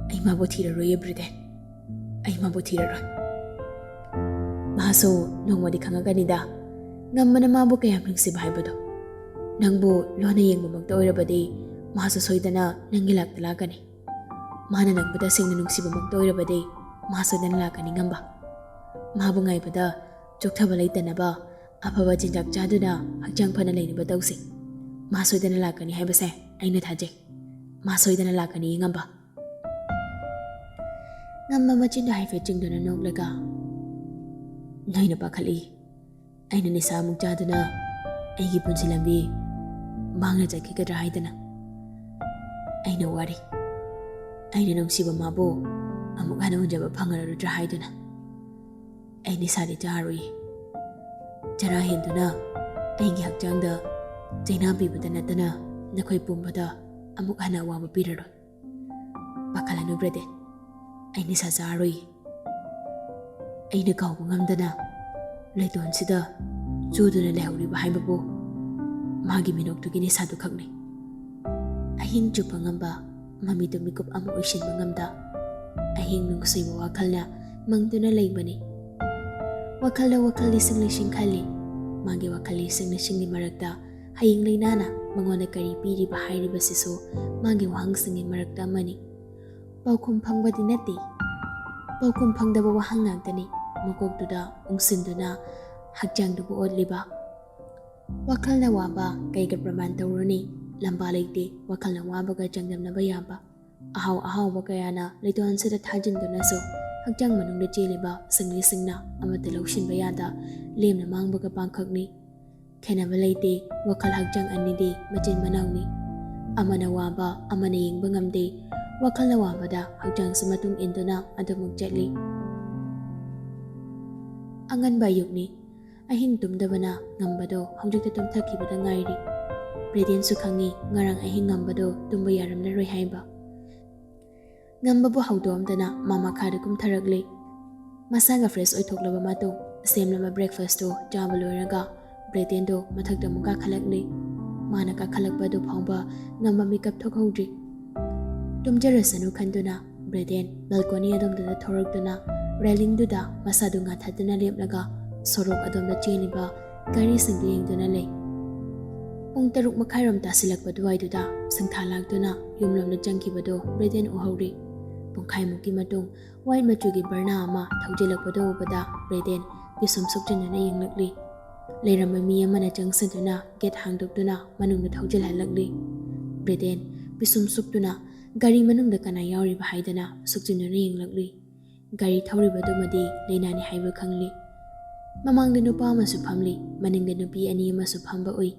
ꯑꯩ ꯃꯥꯕꯨ ꯊꯤꯔꯔꯣꯏꯌꯦ ꯕ꯭ꯔꯦꯗꯦꯟ꯫ ꯑꯩ ꯃꯥꯕꯨ ꯊꯤꯔꯔꯣꯏ꯫ ꯃꯥꯁꯨ ꯅꯣꯡꯃꯗꯤ ꯈꯪꯉꯛꯀꯅꯤꯗ, ꯉꯝꯕꯅ ꯃꯥꯕꯨ ꯀꯌꯥꯝ ꯅꯨꯡꯁꯤꯕ ꯍꯥꯏꯕꯗꯣ꯫ ꯅꯪꯕꯨ ꯂꯣꯟꯅ ꯌꯦꯡꯕꯃꯛꯇ ꯑꯣꯏꯔꯕꯗꯤ ꯃꯥꯁꯨ ꯁꯣꯏꯗꯅ ꯅꯪꯒꯤ ꯂꯥꯛꯇ ꯂꯥꯛꯀꯅꯤ꯫ ꯃꯥꯅ ꯅꯪꯕꯨ ꯇꯁꯦꯡꯅ ꯅꯨꯡꯁꯤꯕꯃꯛꯇ ꯑꯣꯏꯔꯕꯗꯤ ꯃꯥ ꯁꯣꯏꯗꯅ ꯂꯥꯛꯀꯅꯤ ꯉꯝꯕ꯫ ꯃꯥꯕꯨ ꯉꯥꯏꯕꯗ ꯆꯣꯛꯊꯕ ꯂꯩꯇꯅꯕ ꯑꯐꯕ ꯆꯤꯟꯖꯥꯛ ꯆꯥꯗꯨꯅ ꯍꯛꯆꯥꯡ ꯐꯅ ꯂꯩꯅꯕ ꯇꯧꯁꯤ꯫ ꯃꯥ ꯁꯣꯏꯗꯅ ꯂꯥꯛꯀꯅꯤ ꯍꯥꯏꯕꯁꯦ ꯑꯩꯅ ꯊꯥꯖꯩ꯫ ꯃꯥ ꯁꯣꯏꯗꯅ ꯂꯥꯛꯀꯅꯤ ꯉꯝꯕ꯫ ꯉꯝꯕ ꯃꯆꯤꯟꯗꯣ ꯍꯥꯏꯐꯦꯠ ꯆꯤꯡꯗꯨꯅ ꯅꯣꯛꯂꯒ, ꯅꯣꯏꯅ ꯄꯥꯈꯠꯂꯤ꯫ ꯑꯩꯅ ꯅꯤꯁꯥ ꯑꯃꯨꯛ ꯆꯥꯗꯨꯅ ꯑꯩꯒꯤ ꯄꯨꯟꯁꯤ ꯂꯝꯕꯤ ꯃꯥꯡꯅ ꯆꯠꯈꯤꯒꯗ꯭ꯔꯥ ꯍꯥꯏꯗꯅ꯫ ꯑꯩꯅ ꯋꯥꯔꯤ꯫ ꯑꯩꯅ ꯅꯨꯡꯁꯤꯕ ꯃꯥꯕꯨ ꯑꯃꯨꯛ ꯍꯟꯅ ꯎꯖꯕ ꯐꯪꯉꯔꯣꯏꯗ꯭ꯔꯥ ꯍꯥꯏꯗꯨꯅ꯫ ꯑꯩ ꯅꯤꯁꯥꯗꯤ ꯆꯥꯔꯣꯏꯌꯦ꯫ ꯆꯔꯥ ꯍꯦꯟꯗꯨꯅ ꯑꯩꯒꯤ ꯍꯛꯆꯥꯡꯗ ꯆꯩꯅꯥ ꯄꯤꯕꯗ ꯅꯠꯇꯅ ꯅꯈꯣꯏ ꯄꯨꯝꯕꯗ ꯑꯃꯨꯛ ꯍꯟꯅ ꯑꯋꯥꯕ ꯄꯤꯔꯔꯣꯏ꯫ ꯄꯥꯈꯠꯂꯅꯨ ꯕ꯭ꯔꯦꯗꯦꯟ꯫ "ꯑꯩ ꯅꯤꯁꯥ ꯆꯥꯔꯣꯏ꯫ ꯑꯩꯅ ꯀꯥꯎꯕ ꯉꯝꯗꯅ ꯂꯩꯇꯣꯟꯁꯤꯗ ꯆꯨꯗꯨꯅ ꯂꯩꯍꯧꯔꯤꯕ ꯍꯥꯏꯕꯕꯨ ꯃꯥꯒꯤ ꯃꯤꯅꯣꯛꯇꯨꯒꯤ ꯅꯤꯁꯥꯗꯨ ꯈꯛꯅꯤ"꯫ ꯑꯍꯤꯡ ꯆꯨꯞꯄ ꯉꯝꯕ ꯃꯃꯤꯠꯇꯨ ꯃꯤꯀꯨꯞ ꯑꯃ ꯑꯣꯏꯁꯤꯟꯕ ꯉꯝꯗ ꯑꯍꯤꯡ ꯅꯨꯡꯁꯤꯕ ꯋꯥꯈꯜꯅ ꯃꯪꯗꯨꯅ ꯂꯩꯕꯅꯤ꯫ ꯋꯥꯈꯜꯗ ꯋꯥꯈꯜ ꯂꯤꯁꯤꯡ ꯂꯤꯁꯤꯡ ꯈꯜꯂꯤ꯫ ꯃꯥꯒꯤ ꯋꯥꯈꯜ ꯂꯤꯁꯤꯡ ꯂꯤꯁꯤꯡꯒꯤ ꯃꯔꯛꯇ ꯍꯌꯦꯡ ꯂꯩꯅꯥꯅ ꯃꯉꯣꯟꯗ ꯀꯔꯤ ꯄꯤꯔꯤꯕ ꯍꯥꯏꯔꯤꯕꯁꯤꯁꯨ ꯃꯥꯒꯤ ꯋꯥꯍꯪꯁꯤꯡꯒꯤ ꯃꯔꯛꯇ ꯑꯃꯅꯤ꯫ ꯄꯥꯎꯈꯨꯝ ꯐꯪꯕꯗꯤ ꯅꯠꯇꯦ꯫ ꯄꯥꯎꯈꯨꯝ ꯐꯪꯗꯕ ꯋꯥꯍꯪ ꯉꯥꯛꯇꯅꯤ ꯃꯀꯣꯛꯇꯨꯗ ꯎꯪꯁꯤꯟꯗꯨꯅ ꯍꯛꯆꯥꯡꯗꯨꯕꯨ ꯑꯣꯠꯂꯤꯕ꯫ ꯋꯥꯈꯜꯅ ꯋꯥꯕ ꯀꯩꯒ ꯄ꯭ꯔꯃꯥꯟ ꯇꯧꯔꯨꯅꯤ? ꯂꯝꯕꯥ ꯂꯩꯇꯦ ꯋꯥꯈꯜꯅ ꯋꯥꯕꯒ ꯆꯥꯡꯗꯝꯅꯕ ꯌꯥꯕ꯫ ꯑꯍꯥꯎ ꯑꯍꯥꯎꯕ ꯀꯌꯥꯅ ꯂꯩꯇꯣꯟꯁꯤꯗ ꯊꯥꯖꯤꯟꯗꯨꯅꯁꯨ ꯍꯛꯆꯥꯡ ꯃꯅꯨꯡꯗ ꯆꯦꯜꯂꯤꯕ ꯁꯤꯡꯂꯤꯁꯤꯡꯅ ꯑꯃꯠꯇ ꯂꯧꯁꯤꯟꯕ ꯌꯥꯗ ꯂꯦꯝꯅ ꯃꯥꯡꯕꯒ ꯄꯥꯡꯈꯛꯅꯤ꯫ ꯈꯦꯠꯅꯕ ꯂꯩꯇꯦ, ꯋꯥꯈꯜ ꯍꯛꯆꯥꯡ ꯑꯅꯤꯗꯤ ꯃꯆꯤꯟ ꯃꯅꯥꯎꯅꯤ꯫ ꯑꯃꯅ ꯋꯥꯕ ꯑꯃꯅ ꯌꯦꯡꯕ ꯉꯝꯗꯦ꯫ ꯋꯥꯈꯜꯅ ꯋꯥꯕꯗ ꯍꯛꯆꯥꯡꯁꯨ ꯃꯇꯨꯡ ꯏꯟꯗꯨꯅ ꯑꯗꯨꯃꯛ ꯆꯠꯂꯤ꯫ ꯑꯉꯟꯕ ꯑꯌꯨꯛꯅꯤ꯫ ꯑꯍꯤꯡ ꯇꯨꯝꯗꯕꯅ ꯉꯝꯕꯗꯣ ꯍꯧꯖꯤꯛꯇ ꯇꯨꯝꯊꯈꯤꯕꯗ ꯉꯥꯏꯔꯤ꯫ ꯕ꯭ꯔꯦꯗꯦꯟꯁꯨ ꯈꯪꯉꯤ ꯉꯔꯥꯡ ꯑꯍꯤꯡ ꯉꯝꯕꯗꯣ ꯇꯨꯝꯕ ꯌꯥꯔꯝꯂꯔꯣꯏ ꯍꯥꯏꯕ꯫ ꯉꯝꯕꯕꯨ ꯍꯧꯗꯣꯛꯑꯝꯗꯅ ꯃꯥ ꯃꯈꯥꯗ ꯀꯨꯝꯊꯔꯛꯂꯦ꯫ ꯃꯁꯥꯒ ꯐ꯭ꯔꯦꯁ ꯑꯣꯏꯊꯣꯛꯂꯕ ꯃꯇꯨꯡ ꯁꯦꯝꯂꯕ ꯕ꯭ꯔꯦꯛꯐꯥꯁꯇꯨ ꯆꯥꯕ ꯂꯣꯏꯔꯒ ꯕ꯭ꯔꯦꯗꯦꯟꯗꯣ ꯃꯊꯛꯇ ꯑꯃꯨꯛ ꯀꯥꯈꯠꯂꯛꯂꯦ꯫ ꯃꯥꯅ ꯀꯥꯈꯠꯂꯛꯄ ꯑꯗꯨ ꯐꯥꯎꯕ ꯉꯝꯕ ꯃꯤꯀꯞ ꯊꯣꯛꯍꯧꯗ꯭ꯔꯤ꯫ ꯇꯨꯝꯖꯔꯁꯅꯨ ꯈꯟꯗꯨꯅ ꯕ꯭ꯔꯦꯗꯦꯟ ꯕꯦꯜꯀꯣꯅꯤ ꯑꯗꯣꯝꯗꯨꯗ ꯊꯣꯔꯛꯇꯨꯅ ꯔꯦꯂꯤꯡꯗꯨꯗ ꯃꯁꯥꯗꯨ ꯉꯥꯊꯠꯇꯨꯅ ꯂꯦꯞꯂꯒ ꯁꯣꯔꯣꯛ ꯑꯗꯣꯝꯗ ꯆꯦꯜꯂꯤꯕ ꯒꯥꯔꯤꯁꯤꯡꯗꯨ ꯌꯦꯡꯗꯨꯅ ꯂꯩ꯫ ꯄꯨꯡ ꯇꯔꯨꯛ ꯃꯈꯥꯏꯔꯣꯝ ꯇꯥꯁꯤꯜꯂꯛꯄ ꯑꯗꯨꯋꯥꯏꯗꯨꯗ ꯁꯤꯡꯊꯥ ꯂꯥꯛꯇꯨꯅ ꯌꯨꯝꯂꯣꯝꯗ ꯆꯪꯈꯤꯕꯗꯨ ꯕ꯭ꯔꯦꯗꯦꯟ ꯎꯍꯧꯔꯤ꯫ ꯄꯨꯡꯈꯥꯏꯃꯨꯛꯀꯤ ꯃꯇꯨꯡ ꯋꯥꯏꯠ ꯃꯆꯨꯒꯤ ꯕꯔꯅꯥ ꯑꯃ ꯊꯧꯖꯤꯜꯂꯛꯄꯗꯨ ꯎꯕꯗ ꯕ꯭ꯔꯦꯗꯦꯟ ꯄꯤꯁꯨꯝ ꯁꯨꯛꯆꯟꯗꯨꯅ ꯌꯦꯡꯂꯛꯂꯤ꯫ ꯂꯩꯔꯝꯕ ꯃꯤ ꯑꯃꯅ ꯆꯪꯁꯤꯟꯗꯨꯅ ꯒꯦꯠ ꯍꯥꯡꯗꯣꯛꯇꯨꯅ ꯃꯅꯨꯡꯗ ꯊꯧꯖꯤꯜꯍꯜꯂꯛꯂꯤ꯫ ꯕ꯭ꯔꯦꯗꯦꯟ ꯄꯤꯁꯨꯝ ꯁꯨꯛꯇꯨꯅ ꯒꯥꯔꯤ ꯃꯅꯨꯡꯗ ꯀꯅꯥ ꯌꯥꯎꯔꯤꯕ ꯍꯥꯏꯗꯅ ꯁꯨꯛꯆꯟꯗꯨꯅ ꯌꯦꯡꯂꯛꯂꯤ꯫ ꯒꯥꯔꯤ ꯊꯧꯔꯤꯕꯗꯨꯃꯗꯤ ꯂꯩꯅꯥꯅꯤ ꯍꯥꯏꯕ ꯈꯪꯂꯤ꯫ ꯃꯃꯥꯡꯗ ꯅꯨꯄꯥ ꯑꯃꯁꯨ ꯐꯝꯂꯤ, ꯃꯅꯤꯡꯗ ꯅꯨꯄꯤ ꯑꯅꯤ ꯑꯃꯁꯨ ꯐꯝꯕ ꯎꯏ꯫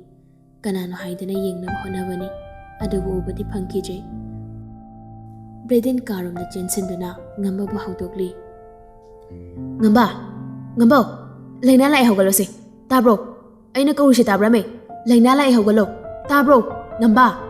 ꯀꯅꯥꯅꯣ ꯍꯥꯏꯗꯨꯅ ꯌꯦꯡꯅꯕ ꯍꯣꯠꯅꯕꯅꯤ, ꯑꯗꯨꯕꯨ ꯎꯕꯗꯤ ꯐꯪꯈꯤꯗ꯭ꯔꯦ꯫ ꯕ꯭ꯔꯦꯗꯦꯟ ꯀꯥꯔꯣꯝꯗ ꯆꯦꯟꯁꯤꯟꯗꯨꯅ ꯉꯝꯕꯕꯨ ꯍꯧꯗꯣꯛꯂꯤ꯫ "ꯉꯝꯕ! ꯉꯝꯕꯧ! ꯂꯩꯅꯥ ꯂꯥꯛꯑꯦ, ꯍꯧꯒꯠꯂꯣꯁꯦ! ꯇꯥꯕ꯭ꯔꯣ? ꯑꯩꯅ ꯀꯧꯔꯤꯁꯦ ꯇꯥꯕ꯭ꯔꯥꯃꯦ? ꯂꯩꯅꯥ ꯂꯥꯛꯑꯦ, ꯍꯧꯒꯠꯂꯣ! ꯇꯥꯕ꯭ꯔꯣ? ꯉꯝꯕ!"